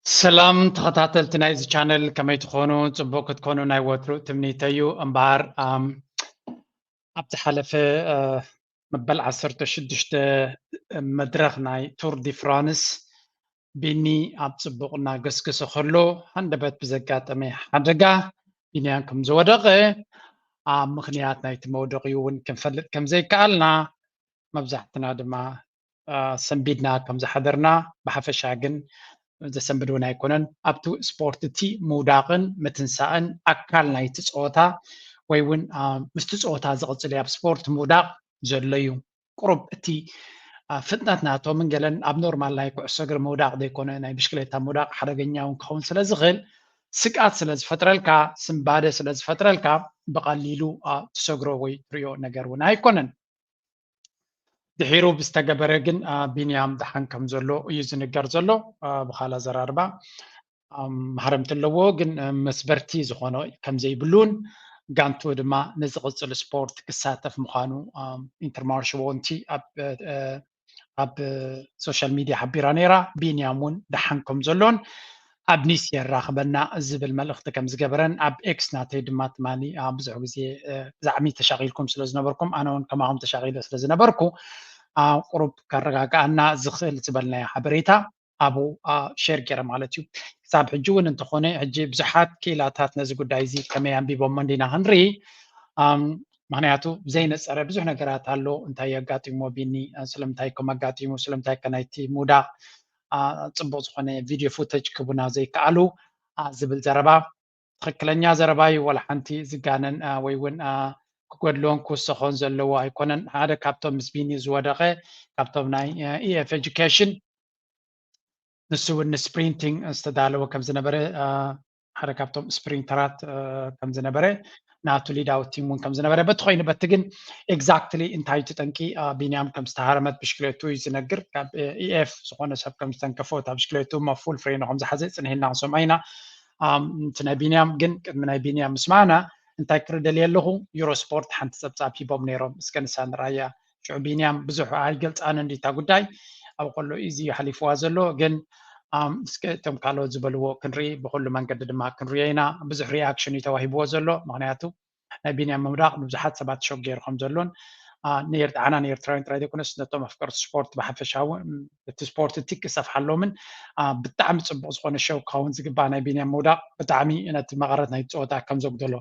ሰላም ተኸታተልቲ ናይዚ ቻነል፣ ከመይ ትኾኑ? ጽቡቕ ክትኮኑ ናይ ወትሩ ትምኒተይ እዩ። እምበኣር፣ ኣም፣ ኣብ ዝሓለፈ፣ እ፣ መበል ዓሰርተ ሽዱሽተ መድረኽ ናይ ቱር ዲ ፍራንስ፣ ቢኒ ኣብ ጽቡቕ እናገስገሰ ከሎ፣ ሃንደበት ብዘጋጠመ ሓደጋ ቢንያም ከም ዝወደቐ፣ ኣብ ምኽንያት ናይቲ መውደቒኡ እውን ክንፈልጥ ከም ዘይከኣልና፣ መብዛሕትና ድማ፣ እ፣ ሰንቢድና ከም ዝሓደርና፣ ብሓፈሻ ግን ዘሰንብድ እውን ኣይኮነን። ኣብቲ ስፖርት እቲ ምውዳቕን ምትንሳእን ኣካል ናይቲ ጸወታ ወይ እውን፣ እ፣ ምስቲ ጸወታ ዝቕጽል እዩ። ኣብ ስፖርት ምውዳቕ ዘሎ እዩ። ቁሩብ እቲ፣ እ፣ ፍጥነት ናቶምን ገለን ኣብ ኖርማል ናይ ኩዕሶ እግሪ ምውዳቕ ዘይኮነ፣ ናይ ብሽክሌታ ምውዳቕ ሓደገኛ እውን ክኸውን ስለ ዝኽእል፣ ስግኣት ስለ ዝፈጥረልካ፣ ስንባደ ስለ ዝፈጥረልካ፣ ብቐሊሉ፣ እ፣ ትሰግሮ ወይ ትሪኦ ነገር እውን ኣይኮነን። ድሒሩ ብዝተገበረ ግን፣ እ፣ ቢንያም ደሓን ከም ዘሎ እዩ ዝንገር ዘሎ፣ እ፣ ብኻልእ ኣዘራርባ፣ ኣም፣ ማህረምቲ ኣለዎ፣ ግን፣ እ፣ መስበርቲ ዝኾኖ ከም ዘይብሉን፣ ጋንቱ ድማ ንዝቕጽል ስፖርት ክሳተፍ ምዃኑ፣ ኣም፣ ኢንተርማርሽ ዎንቲ ኣብ፣ እ፣ ኣብ ሶሻል ሚድያ ሓቢራ ነይራ። ቢንያም እውን ደሓን ከም ዘሎን ኣብ ኒስ የራኽበና ዝብል መልእኽቲ ከም ዝገበረን ኣብ ኤክስ ናተይ ድማ ትማሊ፣ እ፣ ብዙሕ ግዜ፣ እ፣ ብዛዕሚ ተሻቒልኩም ስለ ዝነበርኩም፣ ኣነ እውን ከማኹም ተሻቒለ ስለ ዝነበርኩ፣ እ፣ ቁሩብ ከረጋግኣና ዝኽእል ዝበልናዮ ሓበሬታ ኣብኡ፣ እ፣ ሼር ገይረ ማለት እዩ። ክሳብ ሕጂ እውን እንተኾነ፣ ሕጂ ብዙሓት ክኢላታት ነዚ ጉዳይ እዚ ከመይ ኣንቢቦሞ እንዲና ክንርኢ። ኣም፣ ምኽንያቱ ዘይነጸረ ብዙሕ ነገራት ኣሎ። እንታይ የጋጢሞ ቢኒ? እ፣ ስለምንታይ ከም ኣጋጢሙ? ስለምንታይ ከ ናይቲ ምውዳቕ፣ እ፣ ጽቡቕ ዝኾነ ቪድዮ ፉተጅ ክቡና ዘይከኣሉ፣ እ፣ ዝብል ዘረባ ትኽክለኛ ዘረባ እዩ። ዋላ ሓንቲ ዝጋነን፣ እ፣ ወይ እውን፣ እ፣ ክጎድሎን ክውሰኾን ዘለዎ ኣይኮነን። ሓደ ካብቶም ምስ ቢኒ ዝወደቐ፣ ካብቶም ናይ፣ እ፣ ኢኤፍ ኤጁኬሽን፣ ንሱ እውን ንስፕሪንቲንግ ዝተዳለወ ከም ዝነበረ፣ እ፣ ሓደ ካብቶም ስፕሪንተራት፣ እ፣ ከም ዝነበረ፣ ናቱ ሊድ ኣውት ቲም እውን ከም ዝነበረ፣ በቲ ኮይኑ በቲ ግን ኤግዛክትሊ እንታይ እቲ ጠንቂ፣ እ፣ ቢንያም ከም ዝተሃረመት ብሽክሌቱ እዩ ዝነግር። ካብ፣ እ፣ ኢኤፍ ዝኾነ ሰብ ከም ዝተንከፎ፣ እታ ብሽክሌቱ እሞ ፉል ፍሬኑ ከም ዝሓዘ ጽንሒልና ክንሰምዖ ኢና። ኣም፣ እቲ ናይ ቢንያም ግን፣ ቅድሚ ናይ ቢንያም ምስማዕና እንታይ ክርኢ ደልየ ኣለኹ፣ ዩሮ ስፖርት ሓንቲ ጸብጻብ ሂቦም ነይሮም። እስከ ንሳ ንርኣያ። ሽዑ ቢንያም ብዙሕ ኣይገልጻን እንዲ እታ ጉዳይ፣ ኣብ ከሎ ኢዚ እዩ ሓሊፍዋ ዘሎ። ግን፣ ኣም፣ እስከ እቶም ካልኦት ዝበልዎ ክንርኢ፣ ብኹሉ መንገዲ ድማ ክንሪኦ ኢና። ብዙሕ ሪኣክሽን እዩ ተዋሂብዎ ዘሎ፣ ምኽንያቱ ናይ ቢንያም ምውዳቕ ንብዙሓት ሰባት ሾክ ገይሩ ከም ዘሎን፣ አ፣ ንኤርትራ፣ ኣና ንኤርትራውያን ጥራይ ዘይኮነስ ነቶም ኣፍቀርቲ ስፖርት ብሓፈሻ እውን፣ እቲ ስፖርት እቲ ክሰፍሓሎምን፣ አ፣ ብጣዕሚ ጽቡቕ ዝኾነ ሾው ክኸውን ዝግባእ ናይ ቢንያም ምውዳቕ ብጣዕሚ ነቲ መቐረት ናይቲ ጸወታ ከም ዘጉደሎ።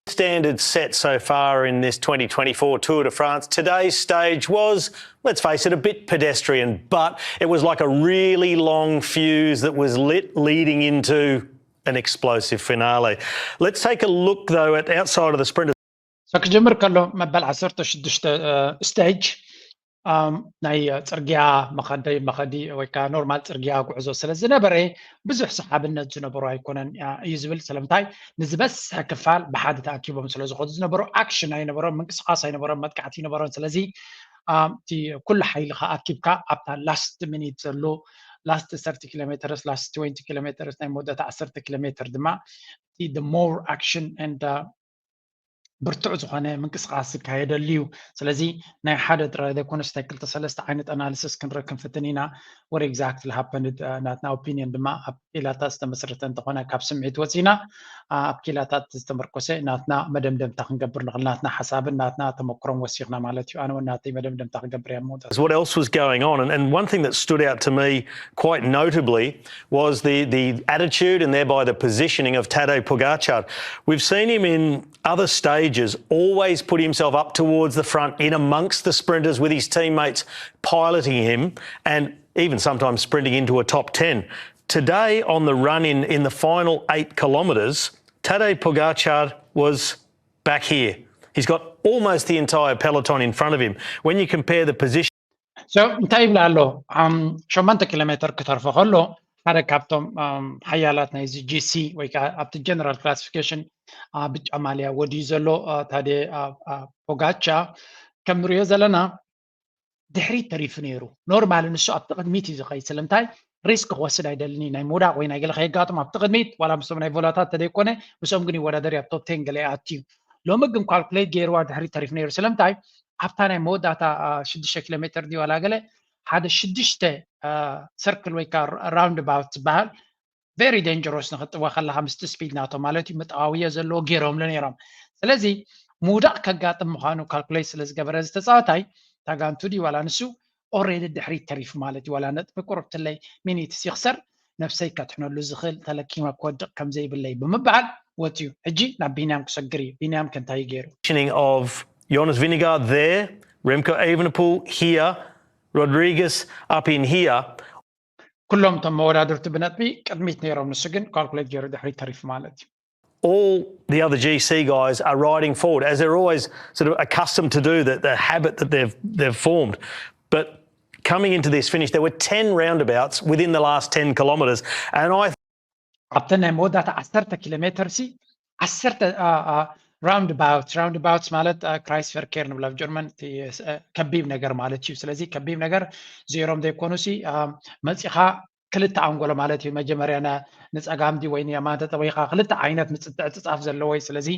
Standards set so far in this twenty twenty-four Tour de France. Today's stage was, let's face it, a bit pedestrian, but it was like a really long fuse that was lit leading into an explosive finale. Let's take a look, though, at outside of the sprinters. So ክጅምር ከሎ መበል ዓሰርተ ሽዱሽተ፣ እ፣ ስቴጅ፣ ኣም፣ ናይ ጽርግያ መኸደይ መኸዲ ወይ ከዓ ኖርማል ጽርግያ ጉዕዞ ስለ ዝነበረ ብዙሕ ሰሓብነት ዝነበሮ ኣይኮነን፣ እ፣ እዩ ዝብል። ስለምንታይ? ንዝበዝሐ ክፋል ብሓደ ተኣኪቦም ስለ ዝኾኑ ዝነበሩ ኣክሽን ኣይነበሮም፣ ምንቅስቃስ ኣይነበሮም፣ መጥቃዕቲ ኣይነበሮን። ስለዚ፣ ኣም፣ እቲ ኩሉ ሓይልኻ ኣኪብካ ኣብታ ላስት ሚኒት ዘሎ ላስት ሰርቲ ኪሎ ሜተርስ፣ ላስት ትዌንቲ ኪሎ ሜተርስ፣ ናይ መወዳእታ ዓሰርተ ኪሎ ሜተር ድማ እቲ the more action and፣ እ፣ ብርቱዕ ዝኾነ ምንቅስቃስ ዝካየደሉ እዩ። ስለዚ ናይ ሓደ ጥራይ ዘይኮነስ ናይ ክልተ ሰለስተ ዓይነት ኣናሊሲስ ክንርኢ ክንፍትን ኢና። What exactly happened፣ እ፣ ናትና ኦፒንየን ድማ ኣብ ክኢላታት ዝተመስረተ እንተኾነ ካብ ስምዒት ወፂና፣ እ፣ ኣብ ክኢላታት ዝተመርኮሰ ናትና መደምደምታ ክንገብር ንኽእል፣ ናትና ሓሳብን ናትና ተመክሮን ወሲኽና ማለት እዩ። ኣነ እውን ናተይ መደምደምታ ክገብር እየ ኣብ መወዳእታ። What else was going on? And, and one thing that stood out to me quite notably was the, the attitude and thereby the positioning of Tadej Pogacar. We've seen him in other stages always put himself up towards the front in amongst the sprinters with his teammates piloting him and even sometimes sprinting into a top ten. Today on the run in, in the final eight kilometres, Tadej Pogacar was back here. He's got almost the entire peloton in front of him. When you compare the position So እንታይ ይብል ኣሎ? ኣም፣ ሸሞንተ ኪሎ ሜተር ክተርፎ ከሎ ሓደ ካብቶም፣ ኣም፣ ሓያላት ናይዚ ጂ ሲ ወይ ከዓ ኣብቲ ጀነራል ክላሲፊኬሽን፣ አ፣ ብጫ ማልያ ወዲዩ ዘሎ፣ አ፣ ታዴ፣ አ፣ አ፣ ፖጋቻ ከም ንሪኦ ዘለና ድሕሪት ተሪፉ ነይሩ። ኖርማሊ ንሱ ኣብቲ ቅድሚት እዩ ዝኸይድ። ስለምንታይ? ሪስክ ክወስድ ኣይደልን እዩ። ናይ ምውዳቕ ወይ ናይ ገለ ከየጋጥሞ ኣብቲ ቅድሚት፣ ዋላ ምስቶም ናይ ቮላታት ተደይኮነ፣ ምስኦም ግን ይወዳደር እዩ፣ ኣብ ቶፕ ቴን ገለ ኣትዩ። ሎሚ ግን ካልኩሌት ገይርዋ ድሕሪት ተሪፉ ነይሩ። ስለምንታይ? ኣብታ ናይ መወዳእታ፣ አ፣ ሽዱሽተ ኪሎ ሜተር ድዩ ዋላ ገለ፣ ሓደ ሽዱሽተ፣ አ፣ ሰርክል ወይ ከዓ ራውንድ ኣባውት ዝበሃል very dangerous ንክጥዋ ከለካ ምስቲ speed ናቶም ማለት እዩ መጠዋውዮ ዘለዎ ገይሮምሉ ነይሮም። ስለዚ ምውዳቕ ከጋጥም ምዃኑ calculate ስለ ዝገበረ እዚ ተፃዋታይ ታጋንቱ ድዩ ዋላ ንሱ already ድሕሪት ተሪፉ ማለት እዩ። ዋላ ነጥቢ ቁርብትለይ ሚኒትስ ይኽሰር ነብሰይ ከድሕነሉ ዝኽእል ተለኪመ ክወድቕ ከም ዘይብለይ ብምባል ወፅዩ። ሕጂ ናብ ቢንያም ክሰግር እዩ። ቢንያም ከ እንታይ እዩ ገይሩ? Of Jonas Vingegaard there, Remco Evenepoel here, Rodriguez up in here. ኩሎም እቶም መወዳድርቲ ብነጥቢ ቅድሚት ነይሮም፣ ንሱ ግን calculate ገይሩ ድሕሪት ተሪፉ ማለት እዩ። All the other G C guys are riding forward, as they're always sort of accustomed to do, that the habit that they've they've formed. But coming into this finish, there were ten roundabouts within the last ten kilometres, and I ኣብተን ናይ መወዳእታ ዓሰርተ ኪሎ ሜትር ሲ ዓሰርተ roundabouts roundabouts ማለት Kreisverkehr ንብሎ ኣብ ጀርመን ከቢብ ነገር ማለት እዩ። ስለዚ ከቢብ ነገር ዜሮ ዘይኮኑ ሲ መፂኻ ክልተ ኣንጎሎ ማለት እዩ። መጀመርያ ንፀጋም ድዩ ወይ ንየማን ተጠዊኻ ክልተ ዓይነት ምትዕፅፃፍ ዘለዎ እዩ። ስለዚ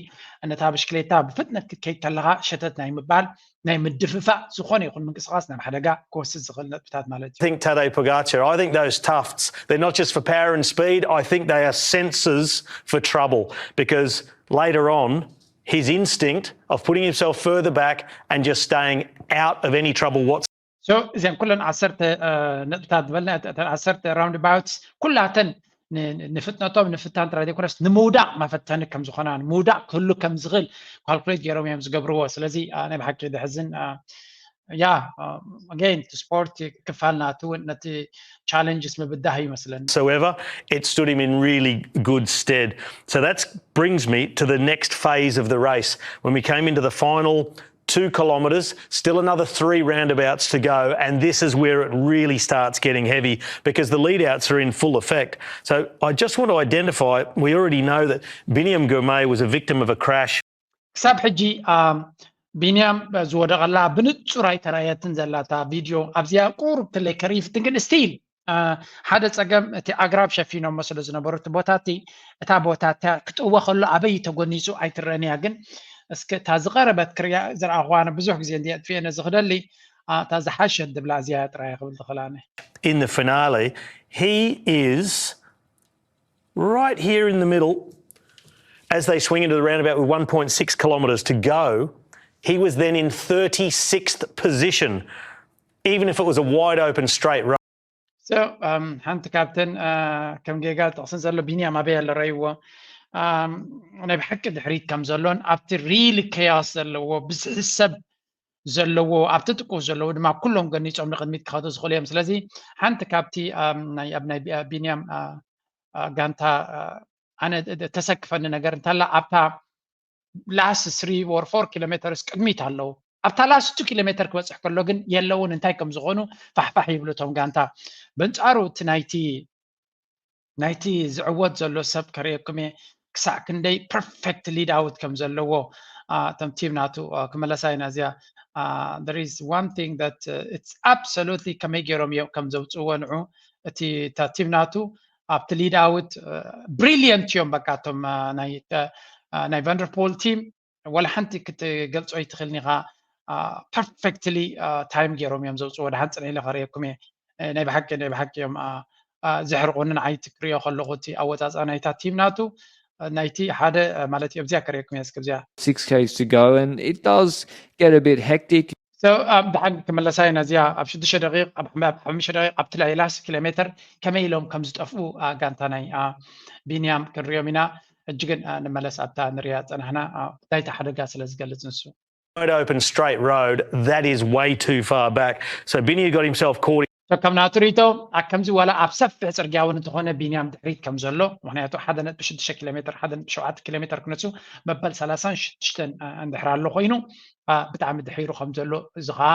ነታ ብሽክሌታ ብፍጥነት ክትከይድ ከለኻ ሸተት ናይ ምባል ናይ ምድፍፋእ ዝኾነ ይኹን ምንቅስቃስ ናብ ሓደጋ ክወስድ ዝኽእል ነጥብታት ማለት እዩ። I think Tadej Pogacar, I think those tufts, they're not just for power and speed, I think they are sensors for trouble, because later on his instinct of putting himself further back and just staying out of any trouble whatsoever. So እዚን ኩለን ዓሰርተ ነጥብታት ዝበልና ዓሰርተ roundabouts ኩላተን ንፍጥነቶም ንፍታን ጥራይ ዘይኮነስ ንምውዳቕ መፈተኒ ከም ዝኾና ንምውዳቕ ክህሉ ከም ዝኽእል calculate ገይሮም እዮም ዝገብርዎ። ስለዚ ናይ ብሓቂ ዘሕዝን። Yeah, again, ስፖርት ክፋል ናቱ እውን ነቲ challenges ምብዳህ ይመስለኒ። However, it stood him in really good stead. So that brings me to the next phase of the race. When we came into the final two kilometres, still another three roundabouts to go, and this is where it really starts getting heavy because the lead outs are in full effect. So I just want to identify, we already know that Biniam Girmay was a victim of a crash. ክሳብ ሕጂ ቢንያም ዝወደቐላ ብንጹር ኣይተራየትን ዘላታ ቪድዮ ኣብዚኣ ቁሩብ ትለይ ከሪፍትን ግን still ሓደ ጸገም እቲ ኣግራብ ሸፊኖሞ ስለ ዝነበሩ እቲ ቦታ እቲ እታ ቦታ ክትእወ ከሎ ኣበይ ተጎኒጹ ኣይትረአን እያ። ግን እስከ እታ ዝቐረበት ክሪያ ዝረኣኹዋ ኣነ ብዙሕ ግዜ እንዲ ኣጥፍኤ ነዚ ክደሊ እታ ዝሓሸት ድብላ እዚኣ ጥራይ ክብል ዝኽእል ኣነ። In the finale, he is right here in the middle as they swing into the roundabout with one point six kilometres to go. He was then in thirty-sixth position, even if it was a wide open straight road. So ሓንቲ ካብተን ከም ጌጋ ጥቕስን ዘሎ ቢንያም ኣበይ ኣሎ ረይዎ ናይ ብሓቂ ድሕሪት ከም ዘሎን ኣብቲ really chaos ዘለዎ ብዝሒ ሰብ ዘለዎ ኣብቲ ጥቁ ዘለዉ ድማ ኩሎም ገኒጾም ንቕድሚት ክኸዱ ዝኽእሉ እዮም። ስለዚ ሓንቲ ካብቲ ኣብ ናይ ቢንያም ጋንታ ኣነ ተሰክፈኒ ነገር እንተላ ኣብታ last three or four kilometers ቅድሚት ኣለዉ። ኣብታ last two kilometer ክበፅሕ ከሎ ግን የለውን እንታይ ከም ዝኾኑ ፋሕፋሕ ይብሉ እቶም ጋንታ። በንጻሩ እቲ ናይቲ ናይቲ ዝዕወት ዘሎ ሰብ ከርእየኩም እየ ክሳዕ ክንደይ perfect lead out ከም ዘለዎ እቶም ቲም ናቱ ክመለሳ ኢና እዚኣ። There is one thing that it's absolutely ከመይ ገይሮም እዮም ከም ዘውፅእዎ ንዑ እቲ እታ ቲም ናቱ ኣብቲ lead out brilliant እዮም በቃ እቶም ናይ ቫንደርፖል ቲም ወላ ሓንቲ ክትገልጾ ኣይትኽእልን ኢኻ። Perfectly time ገይሮም እዮም ዘውፅእዎ። ደሓን ፅንሕ ኢለ ከርእየኩም እየ። ናይ ብሓቂ ናይ ብሓቂ እዮም ዘሕርቑኒ ንዓይ እቲ ክሪኦ ከለኹ እቲ ኣወፃፅኣ ናይታ ቲም ናቱ ናይቲ ሓደ ማለት እዩ። ኣብዚኣ ከርእየኩም እየ እስከ ኣብዚኣ። Six Ks to go and it does get a bit hectic. ደሓን ክመለሳ ኢና እዚኣ ኣብ ሽዱሽተ ደቂቕ ኣብ ሓሙሽተ ደቂቕ ኣብቲ ናይ last ኪሎ ሜትር ከመይ ኢሎም ከም ዝጠፍኡ ጋንታ ናይ ቢንያም ክንሪኦም ኢና። ሕጂ ግን ንመለስ ኣብታ ንሪኣ ፀናሕና ናይቲ ሓደጋ ስለ ዝገልፅ ንሱ wide open straight road, that is way too far back. So Binia got himself caught. ከም ናቱ ርእይቶ ኣብ ከምዚ ዋላ ኣብ ሰፊሕ ፅርግያ እውን እንተኾነ ቢንያም ድሕሪት ከም ዘሎ ምክንያቱ ሓደ ነጥቢ ሽዱሽተ ኪሎ ሜትር ሓደ ነጥቢ ሸውዓተ ኪሎ ሜትር ክነሱ መበል ሰላሳን ሽዱሽተን እንድሕር ኣሎ ኮይኑ ብጣዕሚ ድሒሩ ከም ዘሎ እዚ ከዓ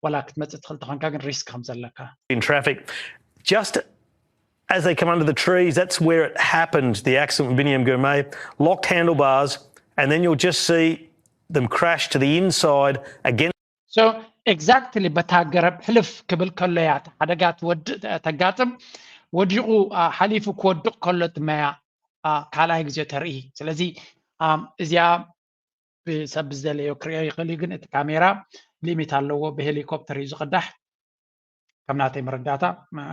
ዋላ ክትመፅእ ትኽእል ተኾንካ ግን risk ከም ዘለካ in traffic. Just as they come under the trees, that's where it happened, the accident with Biniam Gourmet. Locked handlebars, and then you'll just see them crash to the inside against. So exactly በታ ገረብ ሕልፍ ክብል ከሎ እያ ሓደጋ ተጋጥም። ወዲቑ ሓሊፉ ክወድቕ ከሎ ትመያ ካልኣይ ግዜ ተርኢ። ስለዚ እዚኣ ብሰብ ዝደለዮ ክሪኦ ይኽእል እዩ፣ ግን እቲ ካሜራ ሊሚት ኣለዎ። ብሄሊኮፕተር እዩ ዝቕዳሕ። ከም ናተይ መረዳእታ፣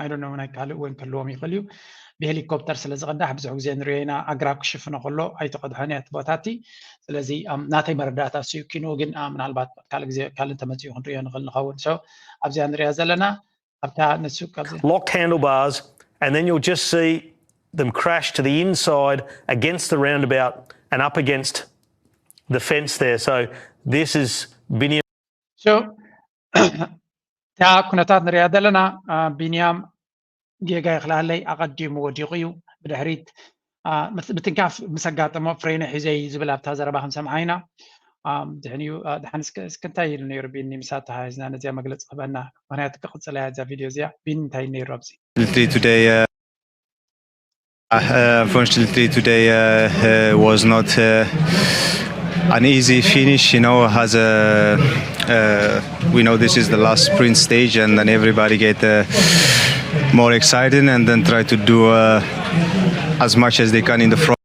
I don't know፣ ናይ ካልእ እውን ክህልዎም ይኽእል እዩ። ብሄሊኮፕተር ስለ ዝቕዳሕ ብዙሕ ግዜ ንሪኦ ኢና፣ ኣግራብ ክሽፍኖ ከሎ ኣይተቐድሖን እያ እቲ ቦታ እቲ። ስለዚ ናተይ መረዳእታ እሱ እዩ። ኪንኡ ግን ምናልባት ካልእ ግዜ ካልእ እንተመፂኡ ክንሪኦ ንኽእል ንኸውን። So ኣብዚኣ ንሪኣ ዘለና ኣብታ ንሱ ካብዚ locked handlebars, and then you'll just see them crash to the inside against the roundabout and up against the fence there. So this is Biniam. So እታ ኩነታት ንሪኣ ዘለና ቢንያም ጌጋ ይኽላለይ ኣቐዲሙ ወዲቑ እዩ። ብድሕሪት ምትንካፍ ምስ ኣጋጠሞ ፍሬነ ሒዘይ ዝብል ኣብታ ዘረባ ክንሰምዓ ኢና። ድሕን እዩ ድሓን እስክንታይ ኢሉ ነይሩ ቢኒ? ምሳ ተሓሒዝና ነዚያ መግለፂ ክበና፣ ምክንያቱ ክቕፅል እያ እዛ ቪድዮ እዚኣ። ቢኒ እንታይ ነይሩ ኣብዚ? Today, uh, uh, unfortunately, today uh, uh, was not uh, an easy finish. You know, as a uh, we know this is the last sprint stage, and then everybody get uh, more excited, and then try to do uh, as much as they can in the front.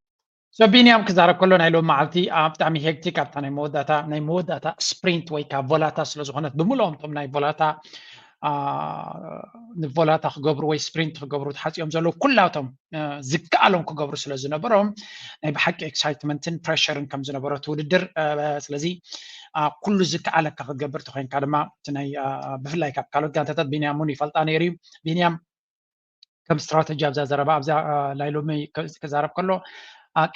So ቢንያም ክዛረብ ከሎ ናይ ሎም መዓልቲ ብጣዕሚ ሄክቲክ ኣብታ ናይ መወዳእታ ናይ መወዳእታ ስፕሪንት ወይ ከዓ ቮላታ ስለ ዝኾነት ብምልኦም እቶም ናይ ቮላታ ንቮላታ ክገብሩ ወይ ስፕሪንት ክገብሩ ተሓፂኦም ዘለዉ ኩላቶም ዝከኣሎም ክገብሩ ስለ ዝነበሮም ናይ ብሓቂ ኤክሳይትመንትን ፕሬሸርን ከም ዝነበሮ እቲ ውድድር። ስለዚ ኩሉ ዝከኣለካ ክትገብር ተኮይንካ ድማ እቲ ናይ ብፍላይ ካብ ካልኦት ጋንታታት ቢንያም እውን ይፈልጣ ነይሩ እዩ። ቢንያም ከም ስትራተጂ ኣብዛ ዘረባ ኣብዛ ናይ ሎሚ ክዛረብ ከሎ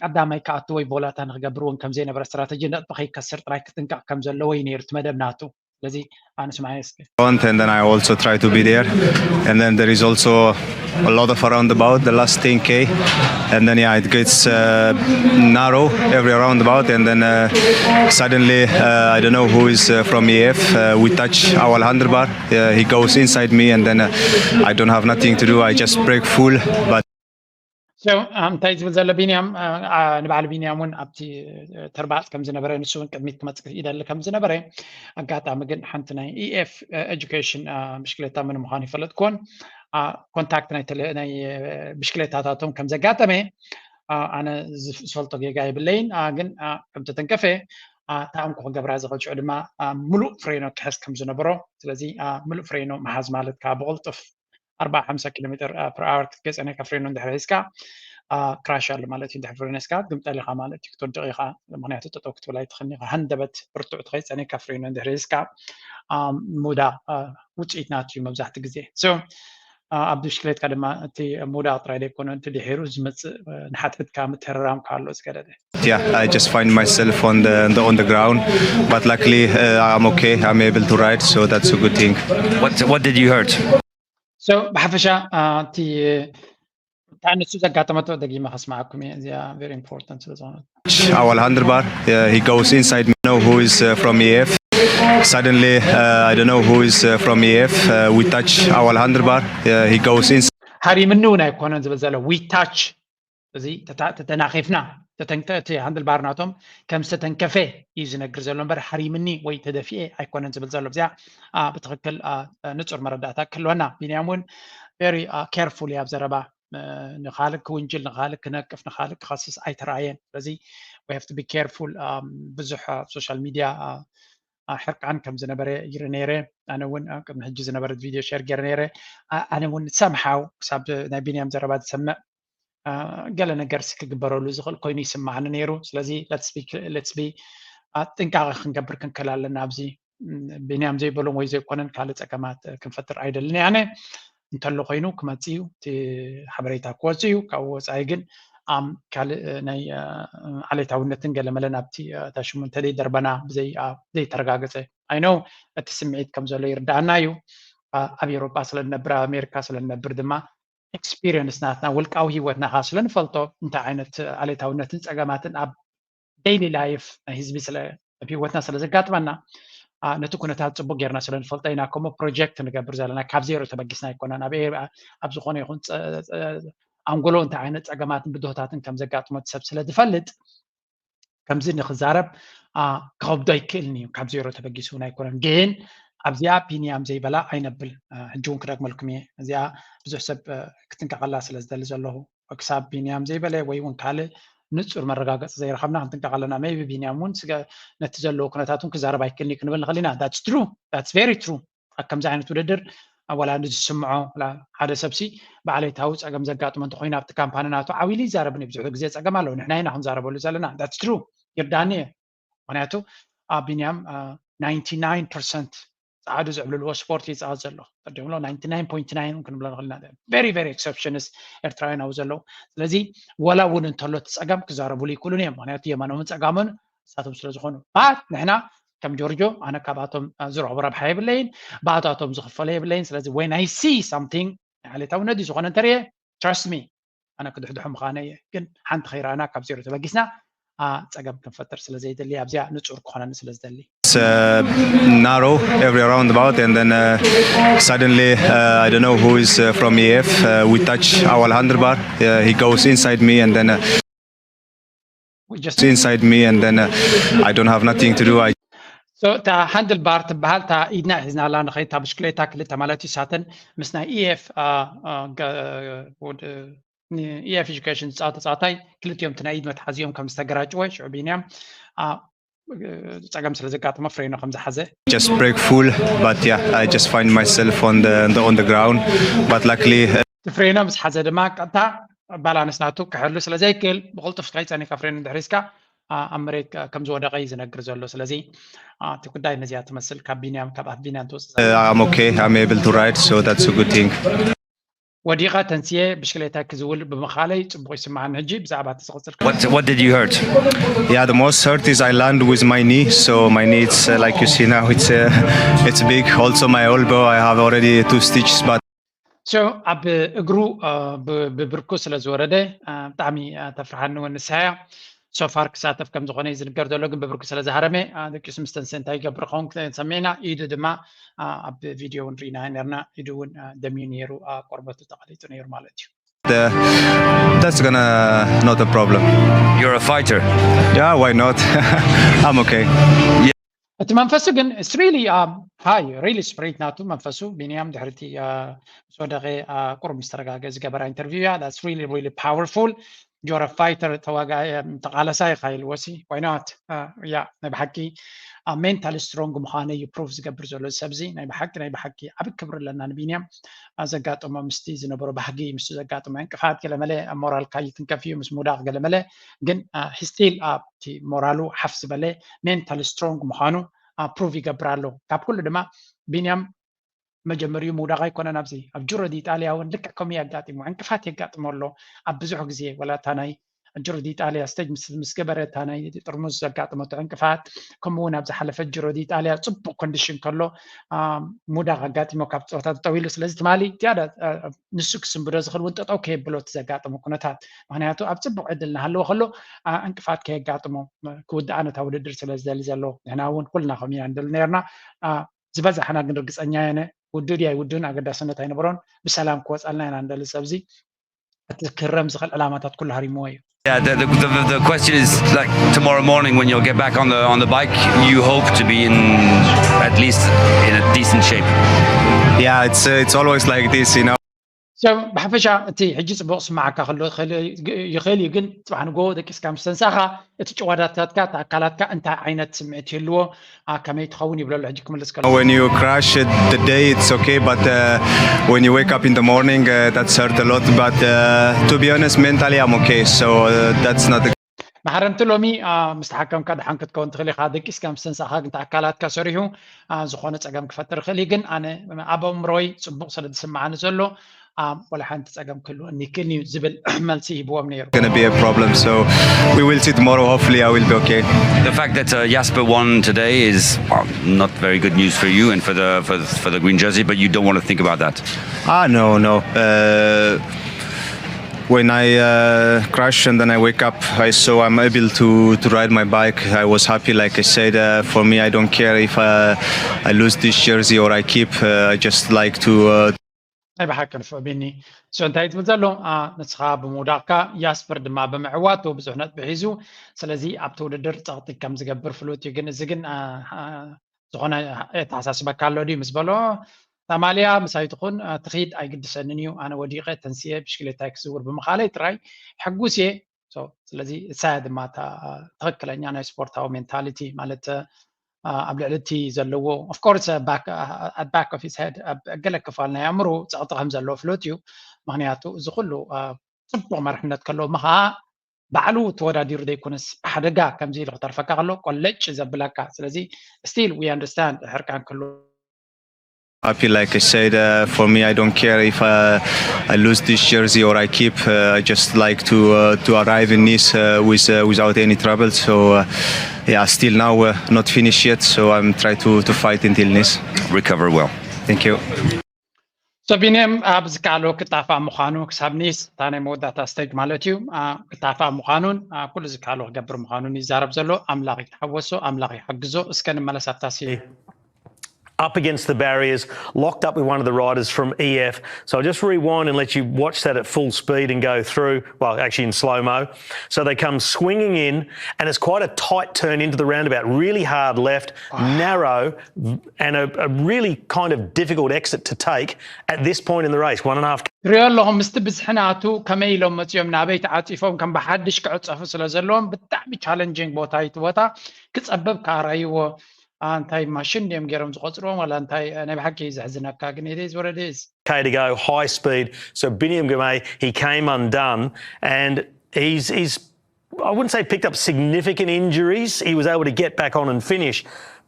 ቀዳማይ ክኣቱ ወይ ቮላታ ንክገብር እውን ከምዘይነበረ ስትራተጂ ነጥቢ ከይከስር ጥራይ ክጥንቀቕ ከም ዘለዎ እዩ ነይሩ እቲ መደብ ናቱ። ስለዚ ኣንስማዒ እስኪ። And then I also try to be there. And then there is also a lot of a roundabout, the last ten K. And then, yeah, it gets uh, narrow every roundabout. And then uh, suddenly, uh, I don't know who is uh, from E F. Uh, we touch our handlebar. Uh, he goes inside me, and then uh, I don't have nothing to do. I just brake full. But So እንታይ ዝብል ዘሎ ቢንያም፣ ንባዕሊ ቢንያም እውን ኣብቲ ተርባፅ ከም ዝነበረ፣ ንሱ እውን ቅድሚት ክመፅእ ይደሊ ከም ዝነበረ፣ ኣጋጣሚ ግን ሓንቲ ናይ ኢኤፍ ኤጁኬሽን ብሽክሌታ ምን ምዃኑ ይፈለጥኩዎን ኮንታክት ናይ ብሽክሌታታቶም ከም ዘጋጠመ ኣነ ዝፈልጦ ጌጋ የብለይን። ግን ከም ተተንከፈ እታ እንኮ ክገብራ ዝኽእል ሽዑ ድማ ምሉእ ፍሬኖ ክሕዝ ከም ዝነበሮ። ስለዚ ምሉእ ፍሬኖ ምሓዝ ማለት ከዓ ብቕልጡፍ ኣርባዓ ሓምሳ ኪሎ ሜትር ፐር ኣወር ክትገፀ ናይ ካፍሬኖ እንድሕር ሒዝካ ክራሽ ኣሎ ማለት እዩ። እንድሕር ፍሬኖ ሒዝካ ክትግምጠል ኢኻ ማለት እዩ። ክትወድቕ ኢኻ፣ ምክንያቱ ጠጠው ክትብል ኣይትኽእልን ኢኻ። ሃንደበት ብርቱዕ ትኸይፀ ናይ ካፍሬኖ እንድሕር ሒዝካ ምውዳቕ ውፅኢት ናቱ እዩ መብዛሕትኡ ግዜ። So ኣብ ብሽክሌትካ ድማ እቲ ምውዳቕ ጥራይ ዘይኮነ እቲ ድሒሩ ዝመፅእ ንሓድሕድካ ምትህርራም ኣሎ ዝገደደ። Yeah, I just find myself on the, on the on the ground, but luckily uh, I'm okay. I'm able to ride, so that's a good thing. What what did you hurt? So ብሓፈሻ እቲ እታ ንሱ ዘጋጠመቶ ደጊመ ከስማዓኩም እየ። እዚኣ very important ስለ ዝኾነት። Our handlebar, uh, he goes inside me. Know who is uh, from E F. Suddenly, uh, I don't know who is uh, from E F. Uh, we touch our handlebar. Uh, he goes inside. ሃሪምኒ እውን ኣይኮነን ዝብል ዘሎ we touch። እዚ ተተናኺፍና እቲ ሃንድል ባር ናቶም ከም ዝተተንከፈ እዩ ዝነግር ዘሎ እምበር ሃሪምኒ ወይ ተደፊኤ ኣይኮነን ዝብል ዘሎ። እዚኣ ብትኽክል ንፁር መረዳእታ ክህልወና። ቢንያም እውን very careful ኣብ ዘረባ። ንኻልእ ክውንጅል፣ ንኻልእ ክነቅፍ፣ ንኻልእ ክኸስስ ኣይተረኣየን። ስለዚ we have to be careful። ብዙሕ ኣብ ሶሻል ሚድያ ሕርቃን ከም ዝነበረ ይርኢ ነይረ። ኣነ እውን ቅድሚ ሕጂ ዝነበረት ቪድዮ ሼር ገይረ ነይረ። ኣነ እውን ሰምሓው ክሳብ ናይ ቢንያም ዘረባ ዝሰምዕ ገለ ነገር ሲ ክግበረሉ ዝኽእል ኮይኑ ይስማዓኒ ነይሩ። ስለዚ let's be ጥንቃቐ ክንገብር ክንክእል ኣለና። ኣብዚ ቢንያም ዘይበሎም ወይ ዘይኮነን ካልእ ፀገማት ክንፈጥር ኣይደልን እየ። ኣነ እንተሎ ኮይኑ ክመፅእ እዩ፣ እቲ ሓበሬታ ክወፅእ እዩ። ካብኡ ወፃኢ ግን ካልእ ናይ ዓሌታውነትን ገለመለን ኣብቲ እታ ሽሙ እንተዘይደርበና ብዘይ ዘይተረጋገፀ I know እቲ ስምዒት ከም ዘሎ ይርዳኣና እዩ። ኣብ ኤውሮጳ ስለ ንነብር ኣብ ኣሜሪካ ስለ ንነብር ድማ ኤክስፒሪየንስ ናትና ውልቃዊ ህይወትና ከዓ ስለ ንፈልጦ እንታይ ዓይነት ዓሌታውነትን ፀገማትን ኣብ ዴይሊ ላይፍ ናይ ህዝቢ ስለ ኣብ ህይወትና ስለ ዘጋጥመና ነቲ ኩነታት ፅቡቅ ጌርና ስለ ንፈልጦ ኢና ከምኡ ፕሮጀክት ንገብር ዘለና። ካብ ዜሮ ተበጊስና ኣይኮናን። ኣብ ኣብ ዝኾነ ይኹን ኣንጎሎ እንታይ ዓይነት ፀገማትን ብድሆታትን ከም ዘጋጥሞ ሰብ ስለ ዝፈልጥ ከምዚ ንክዛረብ ክኸብዶ ኣይክእልን እዩ። ካብ ዜሮ ተበጊሱ እውን ኣይኮነን። ግን ኣብዚኣ ቢንያም ዘይበላ ኣይነብል። ሕጂ እውን ክደግመልኩም እየ። እዚኣ ብዙሕ ሰብ ክጥንቀቐላ ስለ ዝደሊ ዘለኹ ክሳብ ቢንያም ዘይበለ ወይ እውን ካልእ ንፁር መረጋገፂ ዘይረኸብና ክንጥንቀቕ ኣለና። ሜይቢ ቢንያም እውን ነቲ ዘለዎ ኩነታት እውን ክዛረብ ኣይክእልን እዩ ክንብል ንኽእል ኢና። That's true, that's very true። ኣብ ከምዚ ዓይነት ውድድር ዋላ ንዝስምዖ ሓደ ሰብሲ ብዓለታዊ ፀገም ዘጋጥሞ እንተኮይኑ ኣብቲ ካምፓኒ ናቱ ዓው ኢሉ ይዛረብን እዩ። ብዙሕ ግዜ ፀገም ኣለዉ፣ ንሕና ኢና ክንዛረበሉ ዘለና። That's true፣ ይርዳኒ እየ። ምክንያቱ ቢንያም ናይንቲ ናይን ፐርሰንት ፀዓዱ ዝዕብልልዎ ስፖርት ይፃወት ዘሎ። ተዲምሎ ናይንቲ ናይን ፖይንት ናይን ክንብሎ ንኽእል ኢና። Very very exceptions ኤርትራውያን ኣብኡ ዘለዉ። ስለዚ ወላ እውን እንተሎ እቲ ፀገም ክዛረብሉ ይክእሉን እዮም። ምክንያቱ የማኖምን ፀጋሞን ንሳቶም ስለ ዝኾኑ። ባት ንሕና ከም ጆርጆ ኣነ ካብኣቶም ዝረኽቦ ረብሓ የብለይን፣ ብኣታቶም ዝኽፈሎ የብለይን። ስለዚ when I see something ዓሌታዊ ነዲ ዝኾነ እንተርየ trust me ኣነ ክድሕድሖ ምዃነ እየ። ግን ሓንቲ ከይረኣና ካብ ዜሮ ተበጊስና ፀገም ክንፈጥር ስለ ዘይደሊ ኣብዚኣ ንጹር ክኾነኒ ስለ ዝደሊ። Narrow every roundabout, and then uh, suddenly uh, I don't know who is uh, from E F. Uh, we touch our handlebar. Uh, he goes inside me, and then uh, We just inside me, and then uh, I don't have nothing to do. I so እታ ሃንድል ባር ትበሃል እታ ኢድና ሒዝናላ ንኸይድ እታ ብሽክሌታ ክልተ ማለት እዩ። ሳተን ምስ ናይ E F E F education ዝፃወተ ተፃዋታይ ክልቲኦም እቲ ናይ ኢድ መትሓዚኦም ከም ዝተገራጭወ ሽዑ ቢንያም ፀገም ስለ ዘጋጠመ ፍሬኖ ከም ዝሓዘ just break full, but yeah, I just find myself on the on the, on the ground. But luckily, uh, እቲ ፍሬኖ ምስ ሓዘ ድማ ቀጥታ ባላንስ ናቱ ክሕሉ ስለ ዘይክእል ብቕልጡፍ ከይፀኒካ ፍሬኖ እንድሕር ሒዝካ ኣብ መሬት ከም ዝወደቐ እዩ ዝነግር ዘሎ። ስለዚ እቲ ጉዳይ ነዚኣ ትመስል ካብ ቢንያም ካብ ኣፍ ቢንያም ትወፅእ uh, I'm okay. I'm able to ride, so that's a good thing. ወዲቐ ተንስየ ብሽክሌታ ክዝውር ብምኻለይ ፅቡቕ ይስምዓኒ። ሕጂ ብዛዕባ እቲ ዝቕፅል What what did you hurt? Yeah, the most hurt is I land with my knee. So my knee, it's uh, like you see now, it's uh, it's big. Also my elbow, I have already two stitches, but so ኣብ እግሩ ብብርኩ ስለ ዝወረደ ብጣዕሚ ተፍርሃኒ እውን ንስሓያ ሶፋር ክሳተፍ ከም ዝኾነ እዩ ዝንገር ዘሎ፣ ግን ብብርኩ ስለ ዝሃረመ ደቂሱ ምስ ተንስየ እንታይ ይገብር ኸውን ሰሚዕና። ኢዱ ድማ ኣብ ቪድዮ እውን ርኢና ነርና። ኢዱ እውን ደምዩ ነይሩ፣ ቆርበቱ ተቐሊጡ ነይሩ ማለት እዩ። uh, that's gonna not a problem. You're a fighter. Yeah, why not? I'm okay. እቲ መንፈሱ ግን it's really high, really spirit ናቱ መንፈሱ። ቢንያም ድሕርቲ ምስ ወደቐ ቁሩብ ምስ ተረጋገ ዝገበራ ኢንተርቪው እያ። That's really really powerful. You're a fighter, ተዋጋ ተቓለሳይ ኢኻ ኢልዎ ሲ why not? ያ ናይ ብሓቂ mentally strong ምዃነ እዩ ፕሩቭ ዝገብር ዘሎ እዚ ሰብዚ። ናይ ብሓቂ ናይ ብሓቂ ዓቢ ክብሪ ኣለና ንቢንያም። ዘጋጠሞ ምስቲ ዝነበሮ ባህጊ ምስቲ ዘጋጠሞ ዕንቅፋት ገለመለ ሞራልካ ይትንከፍ እዩ ምስ ምውዳቕ ገለመለ ግን he still ኣብቲ ሞራሉ ሓፍ ዝበለ mentally strong ምዃኑ ፕሩቭ ይገብር ኣሎ። ካብ ኩሉ ድማ ቢንያም መጀመሪኡ ምውዳቕ ኣይኮነን። ኣብዚ ኣብ ጁሮ ዲ ኢጣልያ እውን ልክዕ ከምኡ የጋጢሙ ዕንቅፋት የጋጥሞ ኣሎ ኣብ ብዙሕ ግዜ ወላ እታ ናይ ጅሮ ዲጣልያ ስቴጅ ምስ ገበረ እታ ናይ ጥርሙዝ ዘጋጠመቶ ዕንቅፋት ከምኡ እውን ኣብ ዝሓለፈ ጅሮ ዲጣልያ ፅቡቅ ኮንዲሽን ከሎ ምውዳቅ ኣጋጢሞ ካብ ፀወታ ጠጠው ኢሉ። ስለዚ ትማሊ ዝያዳ ንሱ ክስንብዶ ዝኽእል እውን ጠጠው ከየብሎ እቲ ዘጋጠመ ኩነታት፣ ምክንያቱ ኣብ ፅቡቅ ዕድል እናሃለወ ከሎ ዕንቅፋት ከየጋጥሞ ክውድኣ ነታ ውድድር ስለ ዝደሊ ዘሎ ንሕና እውን ኩልና ከምኡ ኢና ንደሊ ነርና። ዝበዛሕና ግን ርግፀኛ የነ ውዱድ ያይ ውዱን ኣገዳስነት ኣይነበሮን ብሰላም ክወፃልና ኢና ንደሊ። ሰብዚ እቲ ክረም ዝኽእል ዕላማታት ኩሉ ሃሪምዎ እዩ። Yeah, the, the, the, the question is like tomorrow morning when you'll get back on the on the bike, you hope to be in at least in a decent shape. Yeah, it's uh, it's always like this, you know. So ብሓፈሻ እቲ ሕጂ ፅቡቅ ስማዓካ ከሎ ይኽእል እዩ፣ ግን ፅባሕ ንጎ ደቂስካ ምስ ተንሳኻ እቲ ጭዋዳታትካ እቲ ኣካላትካ እንታይ ዓይነት ስምዒት ይህልዎ ከመይ ትኸውን ይብለሉ ሕጂ ክምልስ ከሎ። When you crash it, the day it's okay, but uh, when you wake up in the morning, uh, that's hurt a lot. But uh, to be honest, mentally I'm okay, so uh, that's not. መሓረምቲ ሎሚ ምስ ተሓከምካ ደሓን ክትከውን ትኽእል ኢኻ። ደቂስካ ምስ ተንሳእካ ግን ኣካላትካ ሰሪሑ ዝኾነ ፀገም ክፈጥር ይኽእል እዩ። ግን ኣነ ኣብ ኣእምሮይ ፅቡቕ ስለ ዝስምዓኒ ዘሎ ወላ ሓንቲ ፀገም ክህልወኒ ይክእል እዩ ዝብል መልሲ ሂብዎም ነይሩ። Gonna be a problem, so we will see tomorrow. Hopefully I will be okay. The fact that uh, Jasper won today is uh, not very good news for you and for the for, the- for the green jersey, but you don't want to think about that. Ah, no, no. Uh, when I uh, crash and then I wake up, I saw I'm able to, to ride my bike. I was happy, like I said. Uh, for me, I don't care if uh, I lose this jersey or I keep. Uh, I just like to. Uh, ናይ ብሓቂ ንፉዕ ቢኒ። So እንታይ ትብል ዘሎ ንስኻ ብምውዳቕካ ያስፐር ድማ ብምዕዋቱ ብዙሕ ነጥቢ ሒዙ፣ ስለዚ ኣብቲ ውድድር ፀቕጢ ከም ዝገብር ፍሉጥ እዩ። ግን እዚ ግን ዝኾነ የተሓሳስበካ ኣሎ ድዩ ምስ በሎ፣ ኣማልያ ምሳይ ትኹን ትኺድ ኣይግድሰንን እዩ፣ ኣነ ወዲቐ ተንስየ ብሽክሌታይ ክዝውር ብምኻለይ ጥራይ ሕጉስ እየ። ስለዚ እሳያ ድማ ትኽክለኛ ናይ ስፖርታዊ ሜንታሊቲ ማለት ኣብ ልዕሊ እቲ ዘለዎ of course back at back of his head ኣብ ገለ ክፋል ናይ ኣእምሮ ጸቕጢ ከም ዘለዎ ፍሉጥ እዩ። ምክንያቱ እዚ ኩሉ ጽቡቕ መርሕነት ከለዎ ምኸዓ ባዕሉ ተወዳዲሩ ዘይኮነስ ሓደጋ ከምዚ ኢሉ ክተርፈካ ከሎ ቆለጭ ዘብለካ። ስለዚ still we understand ሕርቃን ክህሉ Happy, like I said, uh, for me, I don't care if uh, I lose this jersey or I keep. Uh, I just like to uh, to arrive in Nice uh, with uh, without any trouble. So uh, yeah, still now uh, not finished yet. So I'm trying to to fight until Nice. Recover well. Thank you. So ቢንያም ኣብ ዝከኣሎ ክጣፋእ ምዃኑ ክሳብ ኒስ እታ ናይ መወዳእታ ስቴጅ ማለት እዩ። ክጣፋእ ምዃኑን ኩሉ ዝከኣሎ ክገብር ምዃኑን ይዛረብ ዘሎ። ኣምላኽ ይተሓወሶ፣ ኣምላኽ ይሓግዞ። እስከ ንመለስ ኣብታ ሲ up against the barriers, locked up with one of the riders from E F. So I'll just rewind and let you watch that at full speed and go through, well, actually in slow mo. So they come swinging in, and it's quite a tight turn into the roundabout, really hard left, narrow, and a, a really kind of difficult exit to take at this point in the race. One and a half. ሪኦ ኣለኹ ምስቲ ብዝሒ ናቱ ከመይ ኢሎም መፅኦም ናበይ ተዓፂፎም ከም ብሓድሽ ክዕፀፉ ስለ ዘለዎም ብጣዕሚ challenging ቦታ እዩ እቲ ቦታ። ክፀበብ ከዓ ርኣይዎ። እንታይ ማሽን ድዮም ገይሮም ዝቆፅርዎም ዋላ እንታይ? ናይ ብሓቂ ዘሕዝነካ ግን it is what it is. K to go, high speed. So Biniam Girmay, he came undone, and he's he's I wouldn't say picked up significant injuries. He was able to get back on and finish.